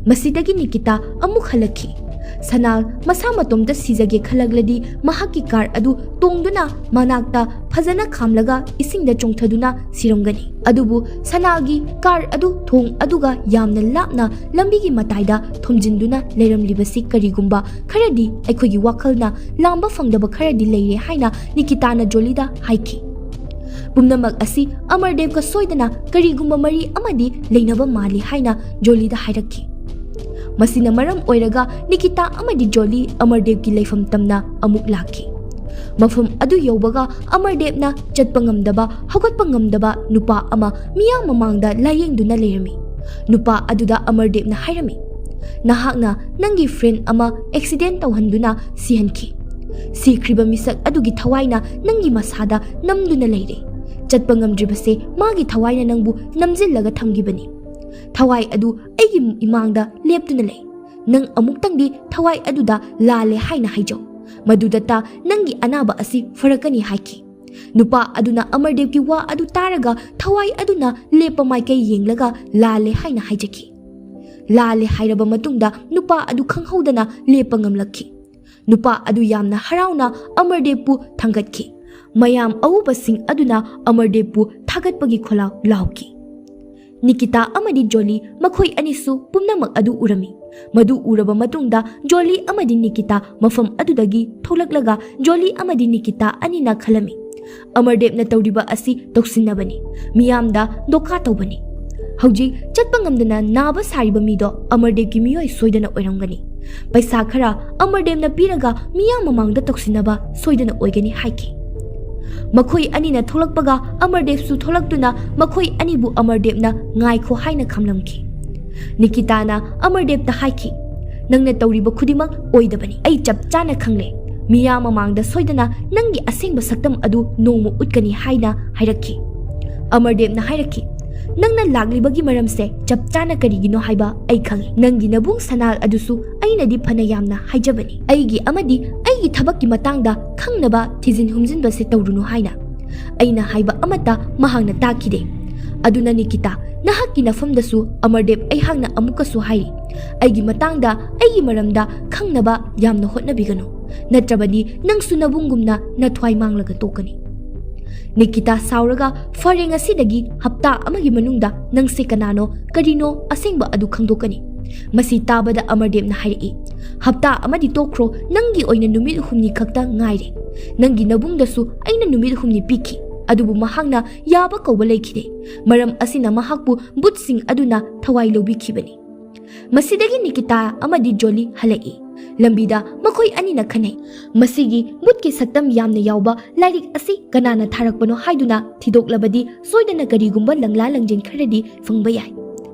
ꯃꯁꯤꯗꯒꯤ ꯅꯤꯀꯤꯇꯥ ꯑꯃꯨꯛ ꯍꯜꯂꯛꯈꯤ꯫ ꯁꯅꯥꯜ ꯃꯁꯥ ꯃꯇꯣꯝꯇ ꯁꯤꯖꯒꯦ ꯈꯜꯂꯛꯂꯗꯤ ꯃꯍꯥꯛꯀꯤ ꯀꯥꯔ ꯑꯗꯨ ꯇꯣꯡꯗꯨꯅ ꯃꯅꯥꯛꯇ ꯐꯖꯅ ꯈꯥꯝꯂꯒ ꯏꯁꯤꯡꯗ ꯆꯣꯡꯊꯗꯨꯅ ꯁꯤꯔꯝꯒꯅꯤ꯫ ꯑꯗꯨꯕꯨ ꯁꯅꯥꯜꯒꯤ ꯀꯥꯔ ꯑꯗꯨ ꯊꯣꯡ ꯑꯗꯨꯒ ꯌꯥꯝꯅ ꯂꯥꯞꯅ ꯂꯝꯕꯤꯒꯤ ꯃꯇꯥꯏꯗ ꯊꯣꯝꯖꯤꯟꯗꯨꯅ ꯂꯩꯔꯝꯂꯤꯕꯁꯤ ꯀꯔꯤꯒꯨꯝꯕ ꯈꯔꯗꯤ ꯑꯩꯈꯣꯏꯒꯤ ꯋꯥꯈꯜꯅ ꯂꯥꯝꯕ ꯐꯪꯗꯕ ꯈꯔꯗꯤ ꯂꯩꯔꯦ ꯍꯥꯏꯅ ꯅꯤꯀꯤꯇꯥꯅ ꯖꯣꯂꯤꯗ ꯍꯥꯏꯈꯤ꯫ ꯄꯨꯝꯅꯃꯛ ꯑꯁꯤ ꯑꯃꯔꯗꯦꯕꯀ ꯁꯣꯏꯗꯅ ꯀꯔꯤꯒꯨꯝꯕ ꯃꯔꯤ ꯑꯃꯗꯤ ꯂꯩꯅꯕ ꯃꯥꯜꯂꯤ ꯍꯥꯏꯅ ꯖꯣꯂꯤꯗ ꯍꯥꯏꯔꯛꯈꯤ꯫ ꯃꯁꯤꯅ ꯃꯔꯝ ꯑꯣꯏꯔꯒ ꯅꯤꯀꯤꯇꯥ ꯑꯃꯗꯤ ꯖꯣꯂꯤ ꯑꯃꯔꯗꯦꯕꯀꯤ ꯂꯩꯐꯝ ꯇꯝꯅ ꯑꯃꯨꯛ ꯂꯥꯛꯈꯤ꯫ ꯃꯐꯝ ꯑꯗꯨ ꯌꯧꯕꯒ ꯑꯃꯔꯗꯦꯕꯅ ꯆꯠꯄ ꯉꯝꯗꯕ, ꯍꯧꯒꯠꯄ ꯉꯝꯗꯕ ꯅꯨꯄꯥ ꯑꯃ ꯃꯤꯌꯥꯝ ꯃꯃꯥꯡꯗ ꯂꯥꯌꯦꯡꯗꯨꯅ ꯂꯩꯔꯝꯃꯤ꯫ ꯅꯨꯄꯥ ꯑꯗꯨꯗ ꯑꯃꯔꯗꯦꯕꯅ ꯍꯥꯏꯔꯝꯃꯤ, "ꯅꯍꯥꯛꯅ ꯅꯪꯒꯤ ꯐ꯭ꯔꯦꯟ ꯑꯃ ꯑꯦꯛꯁꯤꯗꯦꯟ ꯇꯧꯍꯟꯗꯨꯅ ꯁꯤꯍꯟꯈꯤ꯫ ꯁꯤꯈ꯭ꯔꯤꯕ ꯃꯤꯁꯛ ꯑꯗꯨꯒꯤ ꯊꯋꯥꯏꯅ ꯅꯪꯒꯤ ꯃꯁꯥꯗ ꯅꯝꯗꯨꯅ ꯂꯩꯔꯦ꯫ ꯆꯠꯄ ꯉꯝꯗ꯭ꯔꯤꯕꯁꯦ ꯃꯥꯒꯤ ꯊꯋꯥꯏꯅ ꯅꯪꯕꯨ ꯅꯝꯖꯤꯜꯂꯒ ꯊꯝꯈꯤꯕꯅꯤ꯫ ꯊꯋꯥꯏ ꯑꯗꯨ ꯑꯩꯒꯤ ꯏꯃꯥꯡꯗ ꯂꯦꯞꯇꯨꯅ ꯂꯩ꯫ ꯅꯪ ꯑꯃꯨꯛꯇꯪꯗꯤ ꯊꯋꯥꯏ ꯑꯗꯨꯗ ꯂꯥꯜꯂꯦ ꯍꯥꯏꯅ ꯍꯥꯏꯖꯧ꯫ ꯃꯗꯨꯗꯇ ꯅꯪꯒꯤ ꯑꯅꯥꯕ ꯑꯁꯤ ꯐꯔꯛꯀꯅꯤ" ꯍꯥꯏꯈꯤ꯫ ꯅꯨꯄꯥ ꯑꯗꯨꯅ ꯑꯃꯔꯗꯦꯕꯀꯤ ꯋꯥ ꯑꯗꯨ ꯇꯥꯔꯒ ꯊꯋꯥꯏ ꯑꯗꯨꯅ ꯂꯦꯞꯄ ꯃꯥꯏꯀꯩ ꯌꯦꯡꯂꯒ ꯂꯥꯜꯂꯦ ꯍꯥꯏꯅ ꯍꯥꯏꯖꯈꯤ꯫ ꯂꯥꯜꯂꯦ ꯍꯥꯏꯔꯕ ꯃꯇꯨꯡꯗ ꯅꯨꯄꯥ ꯑꯗꯨ ꯈꯪꯍꯧꯗꯅ ꯂꯦꯞꯄ ꯉꯝꯂꯛꯈꯤ꯫ ꯅꯨꯄꯥ ꯑꯗꯨ ꯌꯥꯝꯅ ꯍꯔꯥꯎꯅ ꯑꯃꯔꯗꯦꯕꯄꯨ ꯊꯥꯡꯒꯠꯈꯤ꯫ ꯃꯌꯥꯝ ꯑꯎꯕꯁꯤꯡ ꯑꯗꯨꯅ ꯑꯃꯔꯗꯦꯕꯄꯨ ꯊꯥꯒꯠꯄꯒꯤ ꯈꯣꯜꯂꯥꯎ ꯂꯥꯎꯈꯤ꯫ ꯅꯤꯀꯤꯇꯥ ꯑꯃꯗꯤ ꯖꯣꯂꯤ ꯃꯈꯣꯏ ꯑꯅꯤꯁꯨ ꯄꯨꯝꯅꯃꯛ ꯑꯗꯨ ꯎꯔꯝꯃꯤ꯫ ꯃꯗꯨ ꯎꯔꯕ ꯃꯇꯨꯡꯗ ꯖꯣꯂꯤ ꯑꯃꯗꯤ ꯅꯤꯀꯤꯇꯥ ꯃꯐꯝ ꯑꯗꯨꯗꯒꯤ ꯊꯣꯛꯂꯛꯂꯒ ꯖꯣꯂꯤ ꯑꯃꯗꯤ ꯅꯤꯀꯤꯇꯥ ꯑꯅꯤꯅ ꯈꯜꯂꯝꯃꯤ, "ꯑꯃꯔꯗꯦꯕꯅ ꯇꯧꯔꯤꯕ ꯑꯁꯤ ꯇꯧꯁꯤꯟꯅꯕꯅꯤ, ꯃꯤꯌꯥꯝꯗ ꯗꯣꯀꯥ ꯇꯧꯕꯅꯤ꯫ ꯍꯧꯖꯤꯛ ꯆꯠꯄ ꯉꯝꯗꯅ ꯅꯥꯕ ꯁꯥꯔꯤꯕ ꯃꯤꯗꯣ ꯑꯃꯔꯗꯦꯕꯀꯤ ꯃꯤꯑꯣꯏ ꯁꯣꯏꯗꯅ ꯑꯣꯏꯔꯝꯒꯅꯤ꯫ ꯄꯩꯁꯥ ꯈꯔ ꯑꯃꯔꯗꯦꯕꯅ ꯄꯤꯔꯒ ꯃꯤꯌꯥꯝ ꯃꯃꯥꯡꯗ ꯇꯧꯁꯤꯟꯅꯕ ꯁꯣꯏꯗꯅ ꯑꯣꯏꯒꯅꯤ" ꯍꯥꯏꯈꯤ꯫ ꯃꯈꯣꯏ ꯑꯅꯤꯅ ꯊꯣꯛꯂꯛꯄꯒ ꯑꯃꯔꯗꯦꯕꯁꯨ ꯊꯣꯛꯂꯛꯇꯨꯅ ꯃꯈꯣꯏ ꯑꯅꯤꯕꯨ ꯑꯃꯔꯗꯦꯕꯅ "ꯉꯥꯏꯈꯣ" ꯍꯥꯏꯅ ꯈꯝꯂꯝꯈꯤ꯫ ꯅꯤꯀꯤꯇꯥꯅ ꯑꯃꯔꯗꯦꯕꯇ ꯍꯥꯏꯈꯤ, "ꯅꯪꯅ ꯇꯧꯔꯤꯕ ꯈꯨꯗꯤꯡꯃꯛ ꯑꯣꯏꯗꯕꯅꯤ꯫ ꯑꯩ ꯆꯞ ꯆꯥꯅ ꯈꯪꯂꯦ꯫ ꯃꯤꯌꯥꯝ ꯃꯃꯥꯡꯗ ꯁꯣꯏꯗꯅ ꯅꯪꯒꯤ ꯑꯁꯦꯡꯕ ꯁꯛꯇꯝ ꯑꯗꯨ ꯅꯣꯡꯃ ꯎꯠꯀꯅꯤ" ꯍꯥꯏꯅ ꯍꯥꯏꯔꯛꯈꯤ꯫ ꯑꯃꯔꯗꯦꯕꯅ ꯍꯥꯏꯔꯛꯈꯤ, "ꯅꯪꯅ ꯂꯥꯛꯂꯤꯕꯒꯤ ꯃꯔꯝꯁꯦ ꯆꯞ ꯆꯥꯅ ꯀꯔꯤꯒꯤꯅꯣ ꯍꯥꯏꯕ ꯑꯩ ꯈꯪꯏ꯫ ꯅꯪꯒꯤ ꯅꯕꯨꯡ ꯁꯅꯥꯜ ꯑꯗꯨꯁꯨ ꯑꯩꯅꯗꯤ ꯐꯅ ꯌꯥꯝꯅ ꯍꯥꯏꯖꯕꯅꯤ, ꯑꯩꯒꯤ ꯑꯃꯗꯤ ꯑꯩꯒꯤ ꯊꯕꯛꯀꯤ ꯃꯇꯥꯡꯗ ꯈꯪꯅꯕ ꯊꯤꯖꯤꯟ ꯍꯨꯝꯖꯤꯟꯕꯁꯦ ꯇꯧꯔꯨꯅꯨ ꯍꯥꯏꯅ꯫ ꯑꯩꯅ ꯍꯥꯏꯕ ꯑꯃꯠꯇ ꯃꯍꯥꯛꯅ ꯇꯥꯈꯤꯗꯦ꯫ ꯑꯗꯨꯅ ꯅꯤꯀꯤꯇꯥ, ꯅꯍꯥꯛꯀꯤ ꯅꯐꯝꯗꯁꯨ ꯑꯃꯔꯗꯦꯕ ꯑꯩꯍꯥꯛꯅ ꯑꯃꯨꯛꯀꯁꯨ ꯍꯥꯏꯔꯤ, ꯑꯩꯒꯤ ꯃꯇꯥꯡꯗ, ꯑꯩꯒꯤ ꯃꯔꯝꯗ ꯈꯪꯅꯕ ꯌꯥꯝꯅ ꯍꯣꯠꯅꯕꯤꯒꯅꯨ, ꯅꯠꯇ꯭ꯔꯕꯗꯤ ꯅꯪꯁꯨ ꯅꯕꯨꯡꯒꯨꯝꯅ ꯅꯊ꯭ꯋꯥꯏ ꯃꯥꯡꯂꯒ ꯇꯣꯛꯀꯅꯤ꯫" ꯅꯤꯀꯤꯇꯥ ꯁꯥꯎꯔꯒ, "ꯐꯔꯦ, ꯉꯁꯤꯗꯒꯤ ꯍꯞꯇꯥ ꯑꯃꯒꯤ ꯃꯅꯨꯡꯗ ꯅꯪꯁꯦ ꯀꯅꯥꯅꯣ, ꯀꯔꯤꯅꯣ, ꯑꯁꯦꯡꯕ ꯑꯗꯨ ꯈꯪꯗꯣꯛꯀꯅꯤ꯫" ꯃꯁꯤ ꯇꯥꯕꯗ ꯑꯃꯔꯗꯦꯕꯅ ꯍꯥꯏꯔꯛꯏ, "ꯍꯞꯇꯥ ꯑꯃꯗꯤ ꯇꯣꯛꯈ꯭ꯔꯣ, ꯅꯪꯒꯤ ꯑꯣꯏꯅ ꯅꯨꯃꯤꯠ ꯍꯨꯝꯅꯤ ꯈꯛꯇ ꯉꯥꯏꯔꯦ꯫ ꯅꯪꯒꯤ ꯅꯕꯨꯡꯗꯁꯨ ꯑꯩꯅ ꯅꯨꯃꯤꯠ ꯍꯨꯝꯅꯤ ꯄꯤꯈꯤ, ꯑꯗꯨꯕꯨ ꯃꯍꯥꯛꯅ ꯌꯥꯕ ꯀꯧꯕ ꯂꯩꯈꯤꯗꯦ꯫ ꯃꯔꯝ ꯑꯁꯤꯅ ꯃꯍꯥꯛꯄꯨ ꯚꯨꯠꯁꯤꯡ ꯑꯗꯨꯅ ꯊꯋꯥꯏ ꯂꯧꯕꯤꯈꯤꯕꯅꯤ꯫" ꯃꯁꯤꯗꯒꯤ ꯅꯤꯀꯤꯇꯥ ꯑꯃꯗꯤ ꯖꯣꯂꯤ ꯍꯜꯂꯛꯏ꯫ ꯂꯝꯕꯤꯗ ꯃꯈꯣꯏ ꯑꯅꯤꯅ ꯈꯟꯅꯩ, "ꯃꯁꯤꯒꯤ ꯚꯨꯠꯀꯤ ꯁꯛꯇꯝ ꯌꯥꯝꯅ ꯌꯥꯎꯕ ꯂꯥꯏꯔꯤꯛ ꯑꯁꯤ ꯀꯅꯥꯅ ꯊꯥꯔꯛꯄꯅꯣ ꯍꯥꯏꯗꯨꯅ ꯊꯤꯗꯣꯛꯂꯕꯗꯤ ꯁꯣꯏꯗꯅ ꯀꯔꯤꯒꯨꯝꯕ ꯂꯪꯂꯥ ꯂꯪꯖꯦꯟ ꯈꯔꯗꯤ ꯐꯪꯕ ꯌꯥꯏ꯫"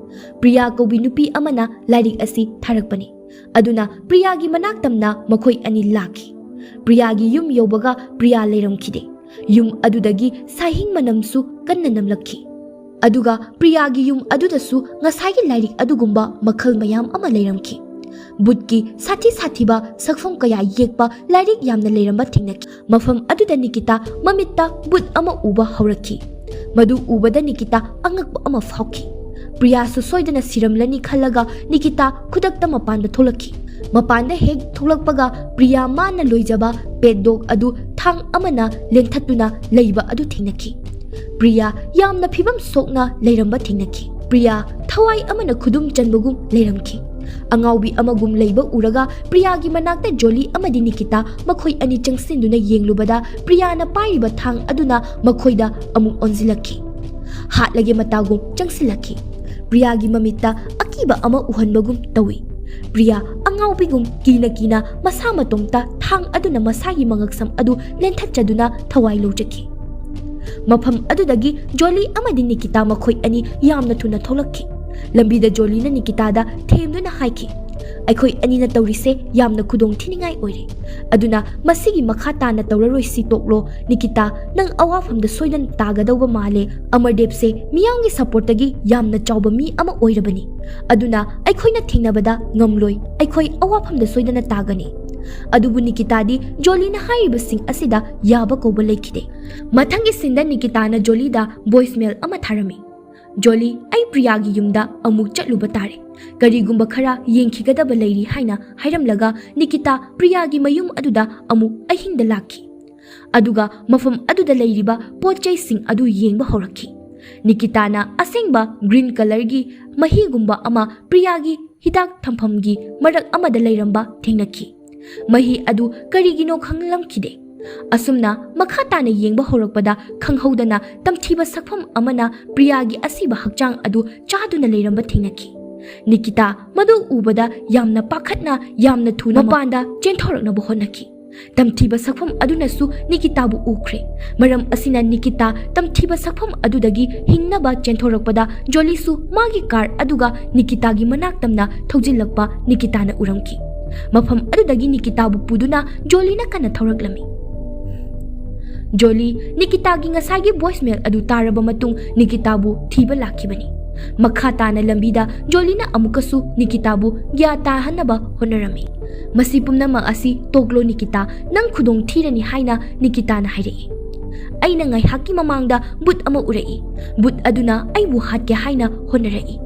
ꯄ꯭ꯔꯤꯌꯥ ꯀꯧꯕꯤ ꯅꯨꯄꯤ ꯑꯃꯅ ꯂꯥꯏꯔꯤꯛ ꯑꯁꯤ ꯊꯥꯔꯛꯄꯅꯤ꯫ ꯑꯗꯨꯅ ꯄ꯭ꯔꯤꯌꯥꯒꯤ ꯃꯅꯥꯛ ꯇꯝꯅ ꯃꯈꯣꯏ ꯑꯅꯤ ꯂꯥꯛꯈꯤ꯫ ꯄ꯭ꯔꯤꯌꯥꯒꯤ ꯌꯨꯝ ꯌꯧꯕꯒ ꯄ꯭ꯔꯤꯌꯥ ꯂꯩꯔꯝꯈꯤꯗꯦ꯫ ꯌꯨꯝ ꯑꯗꯨꯗꯒꯤ ꯁꯥꯍꯤꯡ ꯃꯅꯝꯁꯨ ꯀꯟꯅ ꯅꯝꯂꯛꯈꯤ꯫ ꯑꯗꯨꯒ ꯄ꯭ꯔꯤꯌꯥꯒꯤ ꯌꯨꯝ ꯑꯗꯨꯗꯁꯨ ꯉꯁꯥꯏꯒꯤ ꯂꯥꯏꯔꯤꯛ ꯑꯗꯨꯒꯨꯝꯕ ꯃꯈꯜ ꯃꯌꯥꯝ ꯑꯃ ꯂꯩꯔꯝꯈꯤ꯫ ꯚꯨꯠꯀꯤ ꯁꯥꯊꯤ ꯁꯥꯊꯤꯕ ꯁꯛꯐꯝ ꯀꯌꯥ ꯌꯦꯛꯄ ꯂꯥꯏꯔꯤꯛ ꯌꯥꯝꯅ ꯂꯩꯔꯝꯕ ꯊꯦꯡꯅꯈꯤ꯫ ꯃꯐꯝ ꯑꯗꯨꯗ ꯅꯤꯀꯤꯇꯥ ꯃꯃꯤꯠꯇ ꯚꯨꯠ ꯑꯃ ꯎꯕ ꯍꯧꯔꯛꯈꯤ꯫ ꯃꯗꯨ ꯎꯕꯗ ꯅꯤꯀꯤꯇꯥ ꯑꯉꯛꯄ ꯑꯃ ꯐꯥꯎꯈꯤ꯫ ꯄ꯭ꯔꯤꯌꯥꯁꯨ ꯁꯣꯏꯗꯅ ꯁꯤꯔꯝꯂꯅꯤ ꯈꯜꯂꯒ ꯅꯤꯀꯤꯇꯥ ꯈꯨꯗꯛꯇ ꯃꯄꯥꯟꯗ ꯊꯣꯛꯂꯛꯈꯤ꯫ ꯃꯄꯥꯟꯗ ꯍꯦꯛ ꯊꯣꯛꯂꯛꯄꯒ ꯄ꯭ꯔꯤꯌꯥ ꯃꯥꯅ ꯂꯣꯏꯖꯕ ꯄꯦꯠ ꯗꯣꯒ ꯑꯗꯨ ꯊꯥꯡ ꯑꯃꯅ ꯂꯦꯟꯊꯠꯇꯨꯅ ꯂꯩꯕ ꯑꯗꯨ ꯊꯦꯡꯅꯈꯤ꯫ ꯄ꯭ꯔꯤꯌꯥ ꯌꯥꯝꯅ ꯐꯤꯕꯝ ꯁꯣꯛꯅ ꯂꯩꯔꯝꯕ ꯊꯦꯡꯅꯈꯤ꯫ ꯄ꯭ꯔꯤꯌꯥ ꯊꯋꯥꯏ ꯑꯃꯅ ꯈꯨꯗꯨꯝ ꯆꯟꯕꯒꯨꯝ ꯂꯩꯔꯝꯈꯤ꯫ ꯑꯉꯥꯎꯕꯤ ꯑꯃꯒꯨꯝ ꯂꯩꯕ ꯎꯔꯒ ꯄ꯭ꯔꯤꯌꯥꯒꯤ ꯃꯅꯥꯛꯇ ꯖꯣꯂꯤ ꯑꯃꯗꯤ ꯅꯤꯀꯤꯇꯥ ꯃꯈꯣꯏ ꯑꯅꯤ ꯆꯪꯁꯤꯟꯗꯨꯅ ꯌꯦꯡꯂꯨꯕꯗ ꯄ꯭ꯔꯤꯌꯥꯅ ꯄꯥꯏꯔꯤꯕ ꯊꯥꯡ ꯑꯗꯨꯅ ꯃꯈꯣꯏꯗ ꯑꯃꯨꯛ ꯑꯣꯟꯁꯤꯜꯂꯛꯈꯤ꯫ ꯍꯥꯠꯂꯒꯦ ꯃꯇꯥꯒꯨꯝ ꯆꯪꯁꯤꯜꯂꯛꯈꯤ꯫ ꯄ꯭ꯔꯤꯌꯥꯒꯤ ꯃꯃꯤꯠꯇ ꯑꯀꯤꯕ ꯑꯃ ꯎꯍꯟꯕꯒꯨꯝ ꯇꯧꯏ꯫ ꯄ꯭ꯔꯤꯌꯥ ꯑꯉꯥꯎꯕꯤꯒꯨꯝ ꯀꯤꯅ ꯀꯤꯅ ꯃꯁꯥ ꯃꯇꯣꯝꯇ ꯊꯥꯡ ꯑꯗꯨꯅ ꯃꯁꯥꯒꯤ ꯃꯉꯛꯁꯝ ꯑꯗꯨ ꯂꯦꯟꯊꯠꯆꯗꯨꯅ ꯊꯋꯥꯏ ꯂꯧꯖꯈꯤ꯫ ꯃꯐꯝ ꯑꯗꯨꯗꯒꯤ ꯖꯣꯂꯤ ꯑꯃꯗꯤ ꯅꯤꯀꯤꯇꯥ ꯃꯈꯣꯏ ꯑꯅꯤ ꯌꯥꯝꯅ ꯊꯨꯅ ꯊꯣꯛꯂꯛꯈꯤ꯫ ꯂꯝꯕꯤꯗ ꯖꯣꯂꯤꯅ ꯅꯤꯀꯤꯇꯥꯗ ꯊꯦꯝꯗꯨꯅ ꯍꯥꯏꯈꯤ, "ꯑꯩꯈꯣꯏ ꯑꯅꯤꯅ ꯇꯧꯔꯤꯁꯦ ꯌꯥꯝꯅ ꯈꯨꯗꯣꯡ ꯊꯤꯅꯤꯡꯉꯥꯏ ꯑꯣꯏꯔꯦ꯫ ꯑꯗꯨꯅ ꯃꯁꯤꯒꯤ ꯃꯈꯥ ꯇꯥꯅ ꯇꯧꯔꯔꯣꯏꯁꯤ ꯇꯣꯛꯂꯣ꯫ ꯅꯤꯀꯤꯇꯥ, ꯅꯪ ꯑꯋꯥꯐꯝꯗ ꯁꯣꯏꯗꯅ ꯇꯥꯒꯗꯧꯕ ꯃꯥꯜꯂꯦ꯫ ꯑꯃꯔꯗꯦꯕꯁꯦ ꯃꯤꯌꯥꯝꯒꯤ ꯁꯄꯣꯔꯠꯇꯒꯤ ꯌꯥꯝꯅ ꯆꯥꯎꯕ ꯃꯤ ꯑꯃ ꯑꯣꯏꯔꯕꯅꯤ꯫ ꯑꯗꯨꯅ ꯑꯩꯈꯣꯏꯅ ꯊꯦꯡꯅꯕꯗ ꯉꯝꯂꯣꯏ꯫ ꯑꯩꯈꯣꯏ ꯑꯋꯥꯐꯝꯗ ꯁꯣꯏꯗꯅ ꯇꯥꯒꯅꯤ"꯫ ꯑꯗꯨꯕꯨ ꯅꯤꯀꯤꯇꯥꯗꯤ ꯖꯣꯂꯤꯅ ꯍꯥꯏꯔꯤꯕꯁꯤꯡ ꯑꯁꯤꯗ ꯌꯥꯕ ꯀꯧꯕ ꯂꯩꯈꯤꯗꯦ꯫ ꯃꯊꯪꯒꯤ ꯁꯤꯟꯗ ꯅꯤꯀꯤꯇꯥꯅ ꯖꯣꯂꯤꯗ ꯚꯣꯏꯁꯃꯦꯜ ꯑꯃ ꯊꯥꯔꯝꯃꯤ꯫ "ꯖꯣꯂꯤ, ꯑꯩ ꯄ꯭ꯔꯤꯌꯥꯒꯤ ꯌꯨꯝꯗ ꯑꯃꯨꯛ ꯆꯠꯂꯨꯕ ꯇꯥꯔꯦ꯫ ꯀꯔꯤꯒꯨꯝꯕ ꯈꯔ ꯌꯦꯡꯈꯤꯒꯗꯕ ꯂꯩꯔꯤ" ꯍꯥꯏꯅ ꯍꯥꯏꯔꯝꯂꯒ ꯅꯤꯀꯤꯇꯥ ꯄ꯭ꯔꯤꯌꯥꯒꯤ ꯃꯌꯨꯝ ꯑꯗꯨꯗ ꯑꯃꯨꯛ ꯑꯍꯤꯡꯗ ꯂꯥꯛꯈꯤ꯫ ꯑꯗꯨꯒ ꯃꯐꯝ ꯑꯗꯨꯗ ꯂꯩꯔꯤꯕ ꯄꯣꯠ ꯆꯩꯁꯤꯡ ꯑꯗꯨ ꯌꯦꯡꯕ ꯍꯧꯔꯛꯈꯤ꯫ ꯅꯤꯀꯤꯇꯥꯅ ꯑꯁꯦꯡꯕ ꯒ꯭ꯔꯤꯟ ꯀꯂꯔꯒꯤ ꯃꯍꯤꯒꯨꯝꯕ ꯑꯃ ꯄ꯭ꯔꯤꯌꯥꯒꯤ ꯍꯤꯗꯥꯛ ꯊꯝꯐꯝꯒꯤ ꯃꯔꯛ ꯑꯃꯗ ꯂꯩꯔꯝꯕ ꯊꯦꯡꯅꯈꯤ꯫ ꯃꯍꯤ ꯑꯗꯨ ꯀꯔꯤꯒꯤꯅꯣ ꯈꯪꯂꯝꯈꯤꯗꯦ꯫ ꯑꯁꯨꯝꯅ ꯃꯈꯥ ꯇꯥꯅ ꯌꯦꯡꯕ ꯍꯧꯔꯛꯄꯗ ꯈꯪꯍꯧꯗꯅ ꯇꯝꯊꯤꯕ ꯁꯛꯐꯝ ꯑꯃꯅ ꯄ꯭ꯔꯤꯌꯥꯒꯤ ꯑꯁꯤꯕ ꯍꯛꯆꯥꯡ ꯑꯗꯨ ꯆꯥꯗꯨꯅ ꯂꯩꯔꯝꯕ ꯊꯦꯡꯅꯈꯤ꯫ ꯅꯤꯀꯤꯇꯥ ꯃꯗꯨ ꯎꯕꯗ ꯌꯥꯝꯅ ꯄꯥꯈꯠꯅ ꯌꯥꯝꯅ ꯊꯨꯅ ꯃꯄꯥꯟꯗ ꯆꯦꯟꯊꯣꯔꯛꯅꯕ ꯍꯣꯠꯅꯈꯤ꯫ ꯇꯝꯊꯤꯕ ꯁꯛꯐꯝ ꯑꯗꯨꯅꯁꯨ ꯅꯤꯀꯤꯇꯥꯕꯨ ꯎꯈ꯭ꯔꯦ꯫ ꯃꯔꯝ ꯑꯁꯤꯅ ꯅꯤꯀꯤꯇꯥ ꯇꯝꯊꯤꯕ ꯁꯛꯐꯝ ꯑꯗꯨꯗꯒꯤ ꯍꯤꯡꯅꯕ ꯆꯦꯟꯊꯣꯔꯛꯄꯗ ꯖꯣꯂꯤꯁꯨ ꯃꯥꯒꯤ ꯀꯥꯔ ꯑꯗꯨꯒ ꯅꯤꯀꯤꯇꯥꯒꯤ ꯃꯅꯥꯛ ꯇꯝꯅ ꯊꯧꯖꯤꯜꯂꯛꯄ ꯅꯤꯀꯤꯇꯥꯅ ꯎꯔꯝꯈꯤ꯫ ꯃꯐꯝ ꯑꯗꯨꯗꯒꯤ ꯅꯤꯀꯤꯇꯥꯕꯨ ꯄꯨꯗꯨꯅ ꯖꯣꯂꯤꯅ ꯀꯟꯅ ꯊꯧꯔꯛꯂꯝꯃꯤ꯫ ꯖꯣꯂꯤ ꯅꯤꯀꯤꯇꯥꯒꯤ ꯉꯁꯥꯏꯒꯤ ꯚꯣꯏꯁꯃꯦꯜ ꯑꯗꯨ ꯇꯥꯔꯕ ꯃꯇꯨꯡ ꯅꯤꯀꯤꯇꯥꯕꯨ ꯊꯤꯕ ꯂꯥꯛꯈꯤꯕꯅꯤ꯫ ꯃꯈꯥ ꯇꯥꯅ ꯂꯝꯕꯤꯗ ꯖꯣꯂꯤꯅ ꯑꯃꯨꯛꯀꯁꯨ ꯅꯤꯀꯤꯇꯥꯕꯨ ꯒ꯭ꯌꯥꯟ ꯇꯥꯍꯟꯅꯕ ꯍꯣꯠꯅꯔꯝꯃꯤ꯫ "ꯃꯁꯤ ꯄꯨꯝꯅꯃꯛ ꯑꯁꯤ ꯇꯣꯛꯂꯣ ꯅꯤꯀꯤꯇꯥ, ꯅꯪ ꯈꯨꯗꯣꯡ ꯊꯤꯔꯅꯤ" ꯍꯥꯏꯅ ꯅꯤꯀꯤꯇꯥꯅ ꯍꯥꯏꯔꯛꯏ꯫ "ꯑꯩꯅ ꯉꯥꯏꯍꯥꯛꯀꯤ ꯃꯃꯥꯡꯗ ꯕꯨꯠ ꯑꯃ ꯎꯔꯛꯏ꯫ ꯕꯨꯠ ꯑꯗꯨꯅ ꯑꯩꯕꯨ ꯍꯥꯠꯀꯦ ꯍꯥꯏꯅ ꯍꯣꯠꯅꯔꯛꯏ"꯫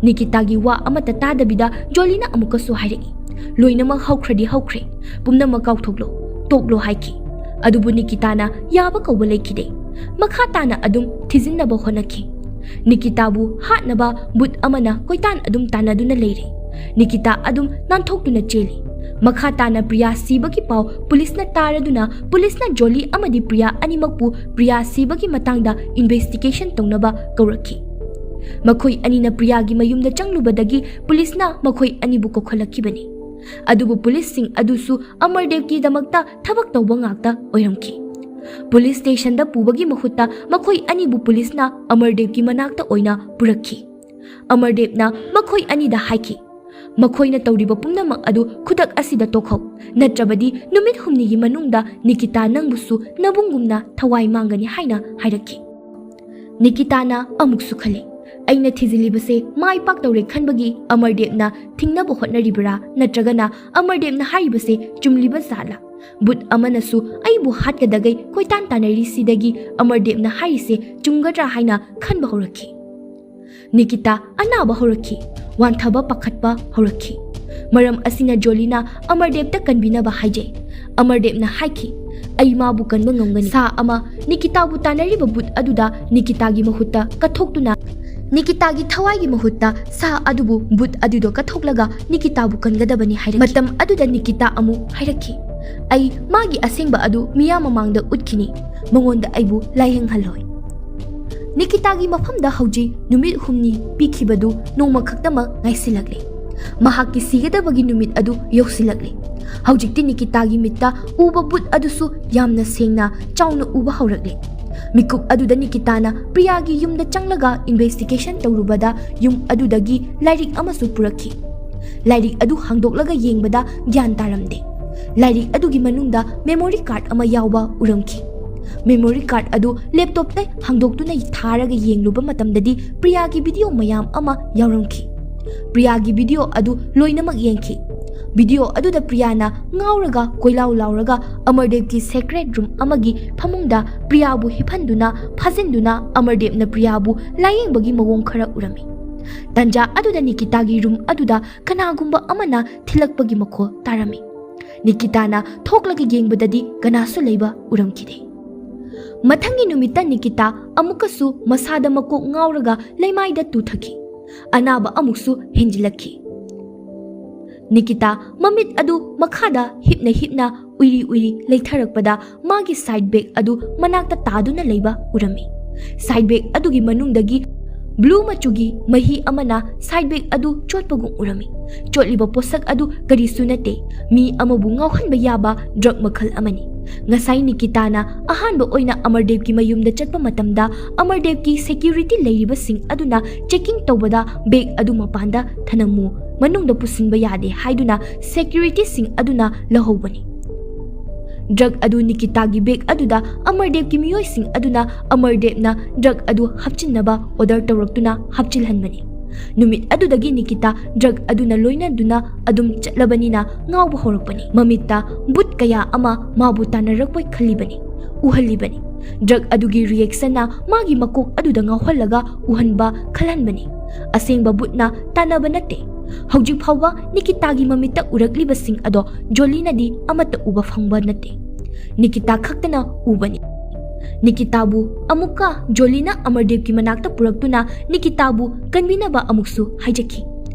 ꯅꯤꯀꯤꯇꯥꯒꯤ ꯋꯥ ꯑꯃꯠꯇ ꯇꯥꯗꯕꯤꯗ ꯖꯣꯂꯤꯅ ꯑꯃꯨꯛꯀꯁꯨ ꯍꯥꯏꯔꯛꯏ, "ꯂꯣꯏꯅꯃꯛ ꯍꯧꯈ꯭ꯔꯗꯤ ꯍꯧꯈ꯭ꯔꯦ, ꯄꯨꯝꯅꯃꯛ ꯀꯥꯎꯊꯣꯛꯂꯣ, ꯇꯣꯛꯂꯣ" ꯍꯥꯏꯈꯤ꯫ ꯑꯗꯨꯕꯨ ꯅꯤꯀꯤꯇꯥꯅ ꯌꯥꯕ ꯀꯧꯕ ꯂꯩꯈꯤꯗꯦ꯫ ꯃꯈꯥ ꯇꯥꯅ ꯑꯗꯨꯝ ꯊꯤꯖꯤꯟꯅꯕ ꯍꯣꯠꯅꯈꯤ꯫ ꯅꯤꯀꯤꯇꯥꯕꯨ ꯍꯥꯠꯅꯕ ꯕꯨꯠ ꯑꯃꯅ ꯀꯣꯏꯇꯥꯟ ꯑꯗꯨꯝ ꯇꯥꯟꯅꯗꯨꯅ ꯂꯩꯔꯤ꯫ ꯅꯤꯀꯤꯇꯥ ꯑꯗꯨꯝ ꯅꯥꯟꯊꯣꯛꯇꯨꯅ ꯆꯦꯜꯂꯤ꯫ ꯃꯈꯥ ꯇꯥꯅ ꯄ꯭ꯔꯤꯌꯥ ꯁꯤꯕꯒꯤ ꯄꯥꯎ ꯄꯨꯂꯤꯁꯅ ꯇꯥꯔꯗꯨꯅ ꯄꯨꯂꯤꯁꯅ ꯖꯣꯂꯤ ꯑꯃꯗꯤ ꯄ꯭ꯔꯤꯌꯥ ꯑꯅꯤꯃꯛꯄꯨ ꯄ꯭ꯔꯤꯌꯥ ꯁꯤꯕꯒꯤ ꯃꯇꯥꯡꯗ ꯏꯟꯚꯦꯁꯇꯤꯒꯦꯁꯟ ꯇꯧꯅꯕ ꯀꯧꯔꯛꯈꯤ꯫ ꯃꯈꯣꯏ ꯑꯅꯤꯅ ꯄ꯭ꯔꯤꯌꯥꯒꯤ ꯃꯌꯨꯝꯗ ꯆꯪꯂꯨꯕꯗꯒꯤ ꯄꯨꯂꯤꯁꯅ ꯃꯈꯣꯏ ꯑꯅꯤꯕꯨ ꯀꯧꯈꯠꯂꯛꯈꯤꯕꯅꯤ꯫ ꯑꯗꯨꯕꯨ ꯄꯨꯂꯤꯁꯁꯤꯡ ꯑꯗꯨꯁꯨ ꯑꯃꯔꯗꯦꯕꯀꯤꯗꯃꯛꯇ ꯊꯕꯛ ꯇꯧꯕ ꯉꯥꯛꯇ ꯑꯣꯏꯔꯝꯈꯤ꯫ ꯄꯨꯂꯤꯁ ꯁ꯭ꯇꯦꯁꯟꯗ ꯄꯨꯕꯒꯤ ꯃꯍꯨꯠꯇ ꯃꯈꯣꯏ ꯑꯅꯤꯕꯨ ꯄꯨꯂꯤꯁꯅ ꯑꯃꯔꯗꯦꯕꯀꯤ ꯃꯅꯥꯛꯇ ꯑꯣꯏꯅ ꯄꯨꯔꯛꯈꯤ꯫ ꯑꯃꯔꯗꯦꯕꯅ ꯃꯈꯣꯏ ꯑꯅꯤꯗ ꯍꯥꯏꯈꯤ, "ꯃꯈꯣꯏꯅ ꯇꯧꯔꯤꯕ ꯄꯨꯝꯅꯃꯛ ꯑꯗꯨ ꯈꯨꯗꯛ ꯑꯁꯤꯗ ꯇꯣꯛꯍꯧ, ꯅꯠꯇ꯭ꯔꯕꯗꯤ ꯅꯨꯃꯤꯠ ꯍꯨꯝꯅꯤꯒꯤ ꯃꯅꯨꯡꯗ ꯅꯤꯀꯤꯇꯥ ꯅꯪꯕꯨꯁꯨ ꯅꯕꯨꯡꯒꯨꯝꯅ ꯊꯋꯥꯏ ꯃꯥꯡꯒꯅꯤ" ꯍꯥꯏꯅ ꯍꯥꯏꯔꯛꯈꯤ꯫ ꯅꯤꯀꯤꯇꯥꯅ ꯑꯃꯨꯛꯁꯨ ꯈꯜꯂꯤ, "ꯑꯩꯅ ꯊꯤꯖꯤꯜꯂꯤꯕꯁꯦ ꯃꯥꯏ ꯄꯥꯛꯇꯧꯔꯦ ꯈꯟꯕꯒꯤ ꯑꯃꯔꯗꯦꯕꯅ ꯊꯤꯡꯅꯕ ꯍꯣꯠꯅꯔꯤꯕꯔꯥ, ꯅꯠꯇ꯭ꯔꯒꯅ ꯑꯃꯔꯗꯦꯕꯅ ꯍꯥꯏꯔꯤꯕꯁꯦ ꯆꯨꯝꯂꯤꯕ ꯖꯥꯠꯂꯥ? ꯕꯨꯠ ꯑꯃꯅꯁꯨ ꯑꯩꯕꯨ ꯍꯥꯠꯀꯗꯒꯩ ꯀꯣꯏꯇꯥꯟ ꯇꯥꯟꯅꯔꯤꯁꯤꯗꯒꯤ ꯑꯃꯔꯗꯦꯕꯅ ꯍꯥꯏꯔꯤꯁꯦ ꯆꯨꯝꯒꯗ꯭ꯔꯥ?" ꯍꯥꯏꯅ ꯈꯟꯕ ꯍꯧꯔꯛꯈꯤ꯫ ꯅꯤꯀꯤꯇꯥ ꯑꯅꯥꯕ ꯍꯧꯔꯛꯈꯤ꯫ ꯋꯥꯟꯊꯕ, ꯄꯥꯈꯠꯄ ꯍꯧꯔꯛꯈꯤ꯫ ꯃꯔꯝ ꯑꯁꯤꯅ ꯖꯣꯂꯤꯅ ꯑꯃꯔꯗꯦꯕꯇ ꯀꯟꯕꯤꯅꯕ ꯍꯥꯏꯖꯩ꯫ ꯑꯃꯔꯗꯦꯕꯅ ꯍꯥꯏꯈꯤ, "ꯑꯩ ꯃꯥꯕꯨ ꯀꯟꯕ ꯉꯝꯒꯅꯤ"꯫ ꯁꯥ ꯑꯃ ꯅꯤꯀꯤꯇꯥꯕꯨ ꯇꯥꯟꯅꯔꯤꯕ ꯕꯨꯠ ꯑꯗꯨꯗ ꯅꯤꯀꯤꯇꯥꯒꯤ ꯃꯍꯨꯠꯇ ꯀꯠꯊꯣꯛꯇꯨꯅ, ꯅꯤꯀꯤꯇꯥꯒꯤ ꯊꯋꯥꯏꯒꯤ ꯃꯍꯨꯠꯇ ꯁꯥ ꯑꯗꯨꯕꯨ ꯕꯨꯠ ꯑꯗꯨꯗ ꯀꯠꯊꯣꯛꯂꯒ ꯅꯤꯀꯤꯇꯥꯕꯨ ꯀꯟꯒꯗꯕꯅꯤ ꯍꯥꯏꯔꯛꯈꯤ꯫ ꯃꯇꯝ ꯑꯗꯨꯗ ꯅꯤꯀꯤꯇꯥ ꯑꯃꯨꯛ ꯍꯥꯏꯔꯛꯈꯤ, "ꯑꯩ ꯃꯥꯒꯤ ꯑꯁꯦꯡꯕ ꯑꯗꯨ ꯃꯤꯌꯥꯝ ꯃꯃꯥꯡꯗ ꯎꯠꯈꯤꯅꯤ꯫ ꯃꯉꯣꯟꯗ ꯑꯩꯕꯨ ꯂꯥꯏꯌꯦꯡꯍꯜꯂꯣꯏ"꯫ ꯅꯤꯀꯤꯇꯥꯒꯤ ꯃꯐꯝꯗ ꯍꯧꯖꯤꯛ ꯅꯨꯃꯤꯠ ꯍꯨꯝꯅꯤ ꯄꯤꯈꯤꯕꯗꯨ ꯅꯣꯡꯃ ꯈꯛꯇꯃꯛ ꯉꯥꯏꯁꯤꯜꯂꯛꯂꯦ꯫ ꯃꯍꯥꯛꯀꯤ ꯁꯤꯒꯗꯕꯒꯤ ꯅꯨꯃꯤꯠ ꯑꯗꯨ ꯌꯧꯁꯤꯜꯂꯛꯂꯦ꯫ ꯍꯧꯖꯤꯛꯇꯤ ꯅꯤꯀꯤꯇꯥꯒꯤ ꯃꯤꯠꯇ ꯎꯕ ꯕꯨꯠ ꯑꯗꯨꯁꯨ ꯌꯥꯝꯅ ꯁꯦꯡꯅ, ꯆꯥꯎꯅ ꯎꯕ ꯍꯧꯔꯛꯂꯦ꯫ ꯃꯤꯀꯨꯞ ꯑꯗꯨꯗ ꯅꯤꯀꯤꯇꯥꯅ ꯄ꯭ꯔꯤꯌꯥꯒꯤ ꯌꯨꯝꯗ ꯆꯪꯂꯒ ꯏꯟꯚꯦꯁꯇꯤꯒꯦꯁꯟ ꯇꯧꯔꯨꯕꯗ ꯌꯨꯝ ꯑꯗꯨꯗꯒꯤ ꯂꯥꯏꯔꯤꯛ ꯑꯃꯁꯨ ꯄꯨꯔꯛꯈꯤ꯫ ꯂꯥꯏꯔꯤꯛ ꯑꯗꯨ ꯍꯥꯡꯗꯣꯛꯂꯒ ꯌꯦꯡꯕꯗ ꯒ꯭ꯌꯥꯟ ꯇꯥꯔꯝꯗꯦ꯫ ꯂꯥꯏꯔꯤꯛ ꯑꯗꯨꯒꯤ ꯃꯅꯨꯡꯗ ꯃꯦꯃꯣꯔꯤ ꯀꯥꯔꯗ ꯑꯃ ꯌꯥꯎꯕ ꯎꯔꯝꯈꯤ꯫ ꯃꯦꯃꯣꯔꯤ ꯀꯥꯔꯗ ꯑꯗꯨ ꯂꯦꯞꯇꯣꯞꯇ ꯍꯥꯡꯗꯣꯛꯇꯨꯅ ꯊꯥꯔꯒ ꯌꯦꯡꯂꯨꯕ ꯃꯇꯝꯗꯗꯤ ꯄ꯭ꯔꯤꯌꯥꯒꯤ ꯚꯤꯗꯤꯑꯣ ꯃꯌꯥꯝ ꯑꯃ ꯌꯥꯎꯔꯝꯈꯤ꯫ ꯄ꯭ꯔꯤꯌꯥꯒꯤ ꯚꯤꯗꯤꯑꯣ ꯑꯗꯨ ꯂꯣꯏꯅꯃꯛ ꯌꯦꯡꯈꯤ꯫ ꯚꯤꯗꯤꯑꯣ ꯑꯗꯨꯗ ꯄ꯭ꯔꯤꯌꯥꯅ ꯉꯥꯎꯔꯒ ꯀꯣꯏꯂꯥꯎ ꯂꯥꯎꯔꯒ ꯑꯃꯔꯗꯦꯕꯀꯤ ꯁꯦꯀ꯭ꯔꯦꯠ ꯔꯨꯝ ꯑꯃꯒꯤ ꯐꯃꯨꯡꯗ ꯄ꯭ꯔꯤꯌꯥꯕꯨ ꯍꯤꯞꯍꯟꯗꯨꯅ ꯐꯥꯖꯤꯟꯗꯨꯅ ꯑꯃꯔꯗꯦꯕꯅ ꯄ꯭ꯔꯤꯌꯥꯕꯨ ꯂꯥꯌꯦꯡꯕꯒꯤ ꯃꯑꯣꯡ ꯈꯔ ꯎꯔꯝꯃꯤ꯫ ꯇꯟꯖꯥ ꯑꯗꯨꯗ ꯅꯤꯀꯤꯇꯥꯒꯤ ꯔꯨꯝ ꯑꯗꯨꯗ ꯀꯅꯥꯒꯨꯝꯕ ꯑꯃꯅ ꯊꯤꯜꯂꯛꯄꯒꯤ ꯃꯈꯣꯜ ꯇꯥꯔꯝꯃꯤ꯫ ꯅꯤꯀꯤꯇꯥꯅ ꯊꯣꯛꯂꯒ ꯌꯦꯡꯕꯗꯗꯤ ꯀꯅꯥꯁꯨ ꯂꯩꯕ ꯎꯔꯝꯈꯤꯗꯦ꯫ ꯃꯊꯪꯒꯤ ꯅꯨꯃꯤꯠꯇ ꯅꯤꯀꯤꯇꯥ ꯑꯃꯨꯛꯀꯁꯨ ꯃꯁꯥꯗ ꯃꯀꯣꯛ ꯉꯥꯎꯔꯒ ꯂꯩꯃꯥꯏꯗ ꯇꯨꯊꯈꯤ꯫ ꯑꯅꯥꯕ ꯑꯃꯨꯛꯁꯨ ꯍꯦꯟꯖꯤꯜꯂꯛꯈꯤ꯫ ꯅꯤꯀꯤꯇꯥ ꯃꯃꯤꯠ ꯑꯗꯨ ꯃꯈꯥꯗ ꯍꯤꯞꯅ ꯍꯤꯞꯅ ꯎꯏꯔꯤ ꯎꯏꯔꯤ ꯂꯩꯊꯔꯛꯄꯗ ꯃꯥꯒꯤ ꯁꯥꯏꯠ ꯕꯦꯒ ꯑꯗꯨ ꯃꯅꯥꯛꯇ ꯇꯥꯗꯨꯅ ꯂꯩꯕ ꯎꯔꯝꯃꯤ꯫ ꯁꯥꯏꯠ ꯕꯦꯒ ꯑꯗꯨꯒꯤ ꯃꯅꯨꯡꯗꯒꯤ ꯕ꯭ꯂꯨ ꯃꯆꯨꯒꯤ ꯃꯍꯤ ꯑꯃꯅ ꯁꯥꯏꯠ ꯕꯦꯒ ꯑꯗꯨ ꯆꯣꯠꯄꯒꯨꯝ ꯎꯔꯝꯃꯤ꯫ ꯆꯣꯠꯂꯤꯕ ꯄꯣꯠꯁꯛ ꯑꯗꯨ ꯀꯔꯤꯁꯨ ꯅꯠꯇꯦ, ꯃꯤ ꯑꯃꯕꯨ ꯉꯥꯎꯍꯟꯕ ꯌꯥꯕ ꯗ꯭ꯔꯒ ꯃꯈꯜ ꯑꯃꯅꯤ꯫ ꯉꯁꯥꯏ ꯅꯤꯀꯤꯇꯥꯅ ꯑꯍꯥꯟꯕ ꯑꯣꯏꯅ ꯑꯃꯔꯗꯦꯕꯀꯤ ꯃꯌꯨꯝꯗ ꯆꯠꯄ ꯃꯇꯝꯗ ꯑꯃꯔꯗꯦꯕꯀꯤ ꯁꯦꯀ꯭ꯌꯨꯔꯤꯇꯤ ꯂꯩꯔꯤꯕꯁꯤꯡ ꯑꯗꯨꯅ ꯆꯦꯀꯤꯡ ꯇꯧꯕꯗ ꯕꯦꯒ ꯑꯗꯨ ꯃꯄꯥꯟꯗ ꯊꯅꯝꯃꯨ, ꯃꯅꯨꯡꯗ ꯄꯨꯁꯤꯟꯕ ꯌꯥꯗꯦ ꯍꯥꯏꯗꯨꯅ ꯁꯦꯀ꯭ꯌꯨꯔꯤꯇꯤꯁꯤꯡ ꯑꯗꯨꯅ ꯂꯧꯍꯧꯕꯅꯤ꯫ ꯗ꯭ꯔꯒ ꯑꯗꯨ ꯅꯤꯀꯤꯇꯥꯒꯤ ꯕꯦꯒ ꯑꯗꯨꯗ ꯑꯃꯔꯗꯦꯕꯀꯤ ꯃꯤꯑꯣꯏꯁꯤꯡ ꯑꯗꯨꯅ ꯑꯃꯔꯗꯦꯕꯅ ꯗ꯭ꯔꯒ ꯑꯗꯨ ꯍꯥꯞꯆꯤꯟꯅꯕ ꯑꯣꯔꯗꯔ ꯇꯧꯔꯛꯇꯨꯅ ꯍꯥꯞꯆꯤꯜꯍꯟꯕꯅꯤ꯫ ꯅꯨꯃꯤꯠ ꯑꯗꯨꯗꯒꯤ ꯅꯤꯀꯤꯇꯥ ꯗ꯭ꯔꯒ ꯑꯗꯨꯅ ꯂꯣꯏꯅꯗꯨꯅ ꯑꯗꯨꯝ ꯆꯠꯂꯕꯅꯤꯅ ꯉꯥꯎꯕ ꯍꯧꯔꯛꯄꯅꯤ꯫ ꯃꯃꯤꯠꯇ ꯚꯨꯠ ꯀꯌꯥ ꯑꯃ ꯃꯥꯕꯨ ꯇꯥꯟꯅꯔꯛꯄꯣꯏ ꯈꯜꯂꯤꯕꯅꯤ, ꯎꯍꯜꯂꯤꯕꯅꯤ꯫ ꯗ꯭ꯔꯒ ꯑꯗꯨꯒꯤ ꯔꯤꯌꯦꯛꯁꯟꯅ ꯃꯥꯒꯤ ꯃꯀꯣꯛ ꯑꯗꯨꯗ ꯉꯥꯎꯍꯜꯂꯒ ꯎꯍꯟꯕ ꯈꯜꯍꯟꯕꯅꯤ꯫ ꯑꯁꯦꯡꯕ ꯚꯨꯠꯅ ꯇꯥꯟꯅꯕ ꯅꯠꯇꯦ꯫ ꯍꯧꯖꯤꯛ ꯐꯥꯎꯕ ꯅꯤꯀꯤꯇꯥꯒꯤ ꯃꯃꯤꯠꯇ ꯎꯔꯛꯂꯤꯕꯁꯤꯡ ꯑꯗꯣ ꯖꯣꯂꯤꯅꯗꯤ ꯑꯃꯠꯇ ꯎꯕ ꯐꯪꯕ ꯅꯠꯇꯦ꯫ ꯅꯤꯀꯤꯇꯥ ꯈꯛꯇꯅ ꯎꯕꯅꯤ꯫ ꯅꯤꯀꯤꯇꯥꯕꯨ ꯑꯃꯨꯛꯀ ꯖꯣꯂꯤꯅ ꯑꯃꯔꯗꯦꯕꯀꯤ ꯃꯅꯥꯛꯇ ꯄꯨꯔꯛꯇꯨꯅ ꯅꯤꯀꯤꯇꯥꯕꯨ ꯀꯟꯕꯤꯅꯕ ꯑꯃꯨꯛꯁꯨ ꯍꯥꯏꯖꯈꯤ꯫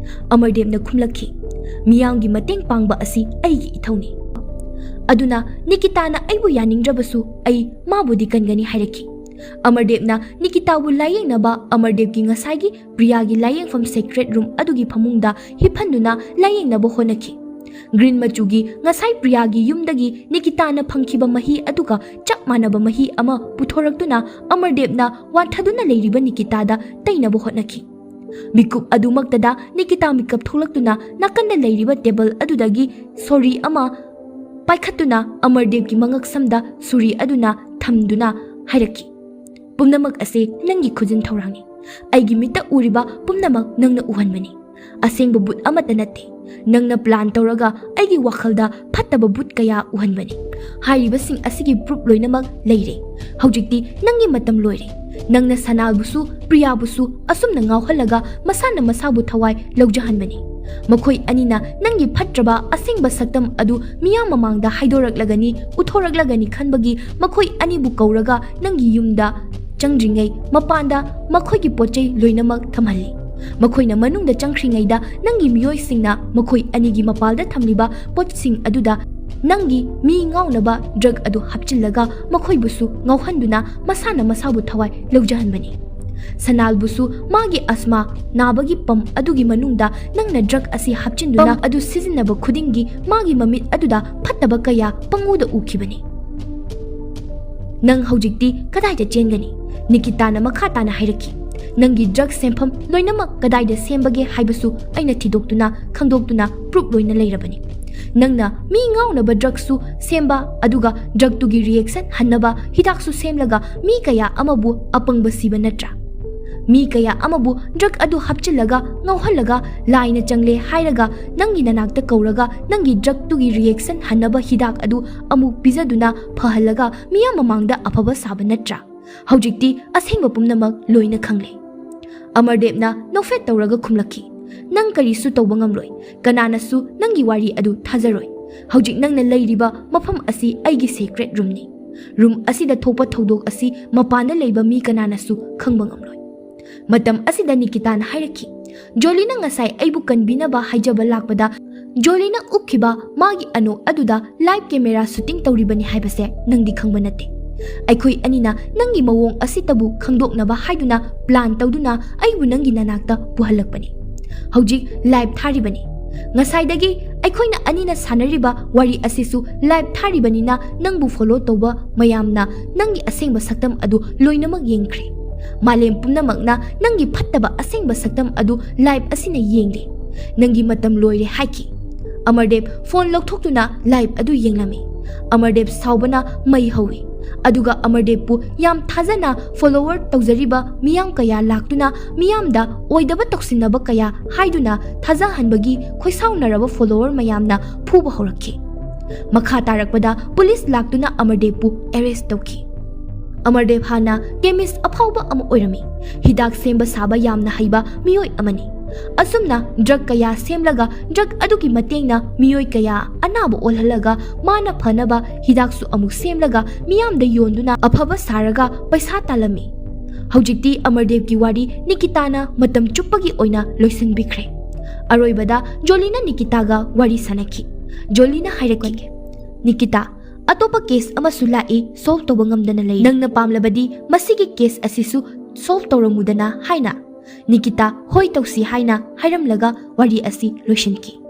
ꯑꯃꯔꯗꯦꯕꯅ ꯈꯨꯝꯂꯛꯈꯤ, "ꯃꯤꯌꯥꯝꯒꯤ ꯃꯇꯦꯡ ꯄꯥꯡꯕ ꯑꯁꯤ ꯑꯩꯒꯤ ꯏꯊꯧꯅꯤ"꯫ ꯑꯗꯨꯅ ꯅꯤꯀꯤꯇꯥꯅ ꯑꯩꯕꯨ ꯌꯥꯅꯤꯡꯗ꯭ꯔꯕꯁꯨ ꯑꯩ ꯃꯥꯕꯨꯗꯤ ꯀꯟꯒꯅꯤ ꯍꯥꯏꯔꯛꯈꯤ꯫ ꯑꯃꯔꯗꯦꯕꯅ ꯅꯤꯀꯤꯇꯥꯕꯨ ꯂꯥꯌꯦꯡꯅꯕ ꯑꯃꯔꯗꯦꯕꯀꯤ ꯉꯁꯥꯏꯒꯤ ꯄ꯭ꯔꯤꯌꯥꯒꯤ ꯂꯥꯌꯦꯡꯐꯝ ꯁꯦꯀ꯭ꯔꯦꯠ ꯔꯨꯝ ꯑꯗꯨꯒꯤ ꯐꯃꯨꯡꯗ ꯍꯤꯞꯍꯟꯗꯨꯅ ꯂꯥꯌꯦꯡꯅꯕ ꯍꯣꯠꯅꯈꯤ꯫ ꯒ꯭ꯔꯤꯟ ꯃꯆꯨꯒꯤ ꯉꯁꯥꯏ ꯄ꯭ꯔꯤꯌꯥꯒꯤ ꯌꯨꯝꯗꯒꯤ ꯅꯤꯀꯤꯇꯥꯅ ꯐꯪꯈꯤꯕ ꯃꯍꯤ ꯑꯗꯨꯒ ꯆꯞ ꯃꯥꯟꯅꯕ ꯃꯍꯤ ꯑꯃ ꯄꯨꯊꯣꯔꯛꯇꯨꯅ ꯑꯃꯔꯗꯦꯕꯅ ꯋꯥꯟꯊꯗꯨꯅ ꯂꯩꯔꯤꯕ ꯅꯤꯀꯤꯇꯥꯗ ꯇꯩꯅꯕ ꯍꯣꯠꯅꯈꯤ꯫ ꯃꯤꯀꯨꯞ ꯑꯗꯨꯃꯛꯇꯗ ꯅꯤꯀꯤꯇꯥ ꯃꯤꯀꯞ ꯊꯣꯛꯂꯛꯇꯨꯅ ꯅꯥꯀꯟꯗ ꯂꯩꯔꯤꯕ ꯇꯦꯕꯜ ꯑꯗꯨꯗꯒꯤ ꯁꯣꯔꯤ ꯑꯃ ꯄꯥꯏꯈꯠꯇꯨꯅ ꯑꯃꯔꯗꯦꯕꯀꯤ ꯃꯉꯛꯁꯝꯗ ꯁꯨꯔꯤ ꯑꯗꯨꯅ ꯊꯝꯗꯨꯅ ꯍꯥꯏꯔꯛꯈꯤ, "ꯄꯨꯝꯅꯃꯛ ꯑꯁꯤ ꯅꯪꯒꯤ ꯈꯨꯖꯤꯟ ꯊꯧꯔꯥꯡꯅꯤ꯫ ꯑꯩꯒꯤ ꯃꯤꯠꯇ ꯎꯔꯤꯕ ꯄꯨꯝꯅꯃꯛ ꯅꯪꯅ ꯎꯍꯟꯕꯅꯤ꯫ ꯑꯁꯦꯡꯕ ꯚꯨꯠ ꯑꯃꯠꯇ ꯅꯠꯇꯦ꯫ ꯅꯪꯅ ꯄ꯭ꯂꯥꯟ ꯇꯧꯔꯒ ꯑꯩꯒꯤ ꯋꯥꯈꯜꯗ ꯐꯠꯇꯕ ꯚꯨꯠ ꯀꯌꯥ ꯎꯍꯟꯕꯅꯤ꯫ ꯍꯥꯏꯔꯤꯕꯁꯤꯡ ꯑꯁꯤꯒꯤ ꯄ꯭ꯔꯨꯞ ꯂꯣꯏꯅꯃꯛ ꯂꯩꯔꯦ꯫ ꯍꯧꯖꯤꯛꯇꯤ ꯅꯪꯒꯤ ꯃꯇꯝ ꯂꯣꯏꯔꯦ꯫ ꯅꯪꯅ ꯁꯅꯥꯜꯕꯨꯁꯨ ꯄ꯭ꯔꯤꯌꯥꯕꯨꯁꯨ ꯑꯁꯨꯝꯅ ꯉꯥꯎꯍꯜꯂꯒ ꯃꯁꯥꯅ ꯃꯁꯥꯕꯨ ꯊꯋꯥꯏ ꯂꯧꯖꯍꯟꯕꯅꯤ꯫ ꯃꯈꯣꯏ ꯑꯅꯤꯅ ꯅꯪꯒꯤ ꯐꯠꯇ꯭ꯔꯕ ꯑꯁꯦꯡꯕ ꯁꯛꯇꯝ ꯑꯗꯨ ꯃꯤꯌꯥꯝ ꯃꯃꯥꯡꯗ ꯍꯥꯏꯗꯣꯔꯛꯂꯒꯅꯤ, ꯎꯠꯊꯣꯔꯛꯂꯒꯅꯤ ꯈꯟꯕꯒꯤ ꯃꯈꯣꯏ ꯑꯅꯤꯕꯨ ꯀꯧꯔꯒ ꯅꯪꯒꯤ ꯌꯨꯝꯗ ꯆꯪꯗ꯭ꯔꯤꯉꯩ ꯃꯄꯥꯟꯗ ꯃꯈꯣꯏꯒꯤ ꯄꯣꯠ ꯆꯩ ꯂꯣꯏꯅꯃꯛ ꯊꯝꯍꯜꯂꯤ꯫ ꯃꯈꯣꯏꯅ ꯃꯅꯨꯡꯗ ꯆꯪꯈ꯭ꯔꯤꯉꯩꯗ ꯅꯪꯒꯤ ꯃꯤꯑꯣꯏꯁꯤꯡꯅ ꯃꯈꯣꯏ ꯑꯅꯤꯒꯤ ꯃꯄꯥꯜꯗ ꯊꯝꯂꯤꯕ ꯄꯣꯠꯁꯤꯡ ꯑꯗꯨꯗ ꯅꯪꯒꯤ ꯃꯤ ꯉꯥꯎꯅꯕ ꯗ꯭ꯔꯒ ꯑꯗꯨ ꯍꯥꯞꯆꯤꯜꯂꯒ ꯃꯈꯣꯏꯕꯨꯁꯨ ꯉꯥꯎꯍꯟꯗꯨꯅ ꯃꯁꯥꯅ ꯃꯁꯥꯕꯨ ꯊꯋꯥꯏ ꯂꯧꯖꯍꯟꯕꯅꯤ꯫ ꯁꯅꯥꯜꯕꯨꯁꯨ ꯃꯥꯒꯤ ꯑꯁꯃꯥ ꯅꯥꯕꯒꯤ ꯄꯝ ꯑꯗꯨꯒꯤ ꯃꯅꯨꯡꯗ ꯅꯪꯅ ꯗ꯭ꯔꯒ ꯑꯁꯤ ꯍꯥꯞꯆꯤꯟꯗꯨꯅ ꯄꯝ ꯑꯗꯨ ꯁꯤꯖꯤꯟꯅꯕ ꯈꯨꯗꯤꯡꯒꯤ ꯃꯥꯒꯤ ꯃꯃꯤꯠ ꯑꯗꯨꯗ ꯐꯠꯇꯕ ꯀꯌꯥ ꯄꯪꯎꯗ ꯎꯈꯤꯕꯅꯤ꯫ "ꯅꯪ ꯍꯧꯖꯤꯛꯇꯤ ꯀꯗꯥꯏꯗ ꯆꯦꯟꯒꯅꯤ?" ꯅꯤꯀꯤꯇꯥꯅ ꯃꯈꯥ ꯇꯥꯅ ꯍꯥꯏꯔꯛꯈꯤ꯫ ꯅꯪꯒꯤ ꯗ꯭ꯔꯒ ꯁꯦꯝꯐꯝ ꯂꯣꯏꯅꯃꯛ ꯀꯗꯥꯏꯗ ꯁꯦꯝꯕꯒꯦ ꯍꯥꯏꯕꯁꯨ ꯑꯩꯅ ꯊꯤꯗꯣꯛꯇꯨꯅ ꯈꯪꯗꯣꯛꯇꯨꯅ ꯄ꯭ꯔꯨꯞ ꯂꯣꯏꯅ ꯂꯩꯔꯕꯅꯤ꯫ ꯅꯪꯅ ꯃꯤ ꯉꯥꯎꯅꯕ ꯗ꯭ꯔꯒꯁꯨ ꯁꯦꯝꯕ, ꯑꯗꯨꯒ ꯗ꯭ꯔꯒꯇꯨꯒꯤ ꯔꯤꯌꯦꯛꯁꯟ ꯍꯟꯅꯕ ꯍꯤꯗꯥꯛꯁꯨ ꯁꯦꯝꯂꯒ ꯃꯤ ꯀꯌꯥ ꯑꯃꯕꯨ ꯑꯄꯪꯕ ꯁꯤꯕ ꯅꯠꯇ꯭ꯔꯥ? ꯃꯤ ꯀꯌꯥ ꯑꯃꯕꯨ ꯗ꯭ꯔꯒ ꯑꯗꯨ ꯍꯥꯞꯆꯤꯜꯂꯒ ꯉꯥꯎꯍꯜꯂꯒ ꯂꯥꯏꯅ ꯆꯪꯂꯦ ꯍꯥꯏꯔꯒ ꯅꯪꯒꯤ ꯅꯅꯥꯛꯇ ꯀꯧꯔꯒ ꯅꯪꯒꯤ ꯗ꯭ꯔꯒꯇꯨꯒꯤ ꯔꯤꯌꯦꯛꯁꯟ ꯍꯟꯅꯕ ꯍꯤꯗꯥꯛ ꯑꯗꯨ ꯑꯃꯨꯛ ꯄꯤꯖꯗꯨꯅ ꯐꯍꯜꯂꯒ ꯃꯤꯌꯥꯝ ꯃꯃꯥꯡꯗ ꯑꯐꯕ ꯁꯥꯕ ꯅꯠꯇ꯭ꯔꯥ? ꯍꯧꯖꯤꯛꯇꯤ ꯑꯁꯦꯡꯕ ꯄꯨꯝꯅꯃꯛ ꯂꯣꯏꯅ ꯈꯪꯂꯦ꯫ ꯑꯃꯔꯗꯦꯕꯅ ꯅꯣꯛꯐꯦꯠ ꯇꯧꯔꯒ ꯈꯨꯝꯂꯛꯈꯤ, "ꯅꯪ ꯀꯔꯤꯁꯨ ꯇꯧꯕ ꯉꯝꯂꯣꯏ꯫ ꯀꯅꯥꯅꯁꯨ ꯅꯪꯒꯤ ꯋꯥꯔꯤ ꯑꯗꯨ ꯊꯥꯖꯔꯣꯏ꯫ ꯍꯧꯖꯤꯛ ꯅꯪꯅ ꯂꯩꯔꯤꯕ ꯃꯐꯝ ꯑꯁꯤ ꯑꯩꯒꯤ ꯁꯦꯀ꯭ꯔꯦꯠ ꯔꯨꯝꯅꯤ꯫ ꯔꯨꯝ ꯑꯁꯤꯗ ꯊꯣꯛꯄ ꯊꯧꯗꯣꯛ ꯑꯁꯤ ꯃꯄꯥꯟꯗ ꯂꯩꯕ ꯃꯤ ꯀꯅꯥꯅꯁꯨ ꯈꯪꯕ ꯉꯝꯂꯣꯏ꯫" ꯃꯇꯝ ꯑꯁꯤꯗ ꯅꯤꯀꯤꯇꯥꯅ ꯍꯥꯏꯔꯛꯈꯤ, "ꯖꯣꯂꯤꯅ ꯉꯁꯥꯏ ꯑꯩꯕꯨ ꯀꯟꯕꯤꯅꯕ ꯍꯥꯏꯖꯕ ꯂꯥꯛꯄꯗ, ꯖꯣꯂꯤꯅ ꯎꯞꯈꯤꯕ ꯃꯥꯒꯤ ꯑꯅꯣꯛ ꯑꯗꯨꯗ ꯂꯥꯏꯚ ꯀꯦꯃꯦꯔꯥ ꯁꯨꯇꯤꯡ ꯇꯧꯔꯤꯕꯅꯤ ꯍꯥꯏꯕꯁꯦ ꯅꯪꯗꯤ ꯈꯪꯕ ꯅꯠꯇꯦ꯫ ꯑꯩꯈꯣꯏ ꯑꯅꯤꯅ ꯅꯪꯒꯤ ꯃꯑꯣꯡ ꯑꯁꯤꯇꯕꯨ ꯈꯪꯗꯣꯛꯅꯕ ꯍꯥꯏꯗꯨꯅ ꯄ꯭ꯂꯥꯟ ꯇꯧꯗꯨꯅ ꯑꯩꯕꯨ ꯅꯪꯒꯤ ꯅꯅꯥꯛꯇ ꯄꯨꯍꯜꯂꯛꯄꯅꯤ꯫ ꯍꯧꯖꯤꯛ ꯂꯥꯏꯚ ꯊꯥꯔꯤꯕꯅꯤ꯫ ꯉꯁꯥꯏꯗꯒꯤ ꯑꯩꯈꯣꯏꯅ ꯑꯅꯤꯅ ꯁꯥꯟꯅꯔꯤꯕ ꯋꯥꯔꯤ ꯑꯁꯤꯁꯨ ꯂꯥꯏꯚ ꯊꯥꯔꯤꯕꯅꯤꯅ ꯅꯪꯕꯨ ꯐꯣꯂꯣ ꯇꯧꯕ ꯃꯌꯥꯝꯅ ꯅꯪꯒꯤ ꯑꯁꯦꯡꯕ ꯁꯛꯇꯝ ꯑꯗꯨ ꯂꯣꯏꯅꯃꯛ ꯌꯦꯡꯈ꯭ꯔꯦ꯫ ꯃꯥꯂꯦꯝ ꯄꯨꯝꯅꯃꯛꯅ ꯅꯪꯒꯤ ꯐꯠꯇꯕ ꯑꯁꯦꯡꯕ ꯁꯛꯇꯝ ꯑꯗꯨ ꯂꯥꯏꯚ ꯑꯁꯤꯅ ꯌꯦꯡꯂꯦ꯫ ꯅꯪꯒꯤ ꯃꯇꯝ ꯂꯣꯏꯔꯦ" ꯍꯥꯏꯈꯤ꯫ ꯑꯃꯔꯗꯦꯕ ꯐꯣꯟ ꯂꯧꯊꯣꯛꯇꯨꯅ ꯂꯥꯏꯚ ꯑꯗꯨ ꯌꯦꯡꯂꯝꯃꯤ꯫ ꯑꯃꯔꯗꯦꯕ ꯁꯥꯎꯕꯅ ꯃꯩ ꯍꯧꯏ꯫ ꯑꯗꯨꯒ ꯑꯃꯔꯗꯦꯕꯄꯨ ꯌꯥꯝ ꯊꯥꯖꯅ ꯐꯣꯂꯣꯋꯔ ꯇꯧꯖꯔꯤꯕ ꯃꯤꯌꯥꯝ ꯀꯌꯥ ꯂꯥꯛꯇꯨꯅ ꯃꯤꯌꯥꯝꯗ ꯑꯣꯏꯗꯕ ꯇꯧꯁꯤꯟꯅꯕ ꯀꯌꯥ ꯍꯥꯏꯗꯨꯅ ꯊꯥꯖꯍꯟꯕꯒꯤ ꯈꯣꯏꯁꯥꯎꯅꯔꯕ ꯐꯣꯂꯣꯋꯔ ꯃꯌꯥꯝꯅ ꯐꯨꯕ ꯍꯧꯔꯛꯈꯤ꯫ ꯃꯈꯥ ꯇꯥꯔꯛꯄꯗ ꯄꯨꯂꯤꯁ ꯂꯥꯛꯇꯨꯅ ꯑꯃꯔꯗꯦꯕꯄꯨ ꯑꯦꯔꯦꯁ ꯇꯧꯈꯤ꯫ ꯑꯃꯔꯗꯦꯕ ꯍꯥꯟꯅ ꯀꯦꯃꯤꯁ ꯑꯐꯥꯎꯕ ꯑꯃ ꯑꯣꯏꯔꯝꯃꯤ꯫ ꯍꯤꯗꯥꯛ ꯁꯦꯝꯕ ꯁꯥꯕ ꯌꯥꯝꯅ ꯍꯩꯕ ꯃꯤꯑꯣꯏ ꯑꯃꯅꯤ꯫ ꯑꯁꯨꯝꯅ ꯗ꯭ꯔꯒ ꯀꯌꯥ ꯁꯦꯝꯂꯒ ꯗ꯭ꯔꯒ ꯑꯗꯨꯒꯤ ꯃꯇꯦꯡꯅ ꯃꯤꯑꯣꯏ ꯀꯌꯥ ꯑꯅꯥꯕ ꯑꯣꯜꯍꯜꯂꯒ ꯃꯥꯅ ꯐꯅꯕ ꯍꯤꯗꯥꯛꯁꯨ ꯑꯃꯨꯛ ꯁꯦꯝꯂꯒ ꯃꯤꯌꯥꯝꯗ ꯌꯣꯟꯗꯨꯅ ꯑꯐꯕ ꯁꯥꯔꯒ ꯄꯩꯁꯥ ꯇꯥꯜꯂꯝꯃꯤ꯫ ꯍꯧꯖꯤꯛꯇꯤ ꯑꯃꯔꯗꯦꯕꯀꯤ ꯋꯥꯔꯤ ꯅꯤꯀꯤꯇꯥꯅ ꯃꯇꯝ ꯆꯨꯞꯄꯒꯤ ꯑꯣꯏꯅ ꯂꯣꯏꯁꯤꯟꯕꯤꯈ꯭ꯔꯦ꯫ ꯑꯔꯣꯏꯕꯗ ꯖꯣꯂꯤꯅ ꯅꯤꯀꯤꯇꯥꯒ ꯋꯥꯔꯤ ꯁꯥꯟꯅꯈꯤ꯫ ꯖꯣꯂꯤꯅ ꯍꯥꯏꯔꯛꯈꯤ, "ꯅꯤꯀꯤꯇꯥ, ꯑꯇꯣꯞꯄ ꯀꯦꯁ ꯑꯃꯁꯨ ꯂꯥꯛꯏ, ꯁꯣꯜꯚ ꯇꯧꯕ ꯉꯝꯗꯅ ꯂꯩ꯫ ꯅꯪꯅ ꯄꯥꯝꯂꯕꯗꯤ ꯃꯁꯤꯒꯤ ꯀꯦꯁ ꯑꯁꯤꯁꯨ ꯁꯣꯜꯚ ꯇꯧꯔꯝꯃꯨꯗꯅ" ꯍꯥꯏꯅ ꯅꯤꯀꯤꯇꯥ "ꯍꯣꯏ, ꯇꯧꯁꯤ" ꯍꯥꯏꯅ ꯍꯥꯏꯔꯝꯂꯒ ꯋꯥꯔꯤ ꯑꯁꯤ ꯂꯣꯏꯁꯤꯟꯈꯤ꯫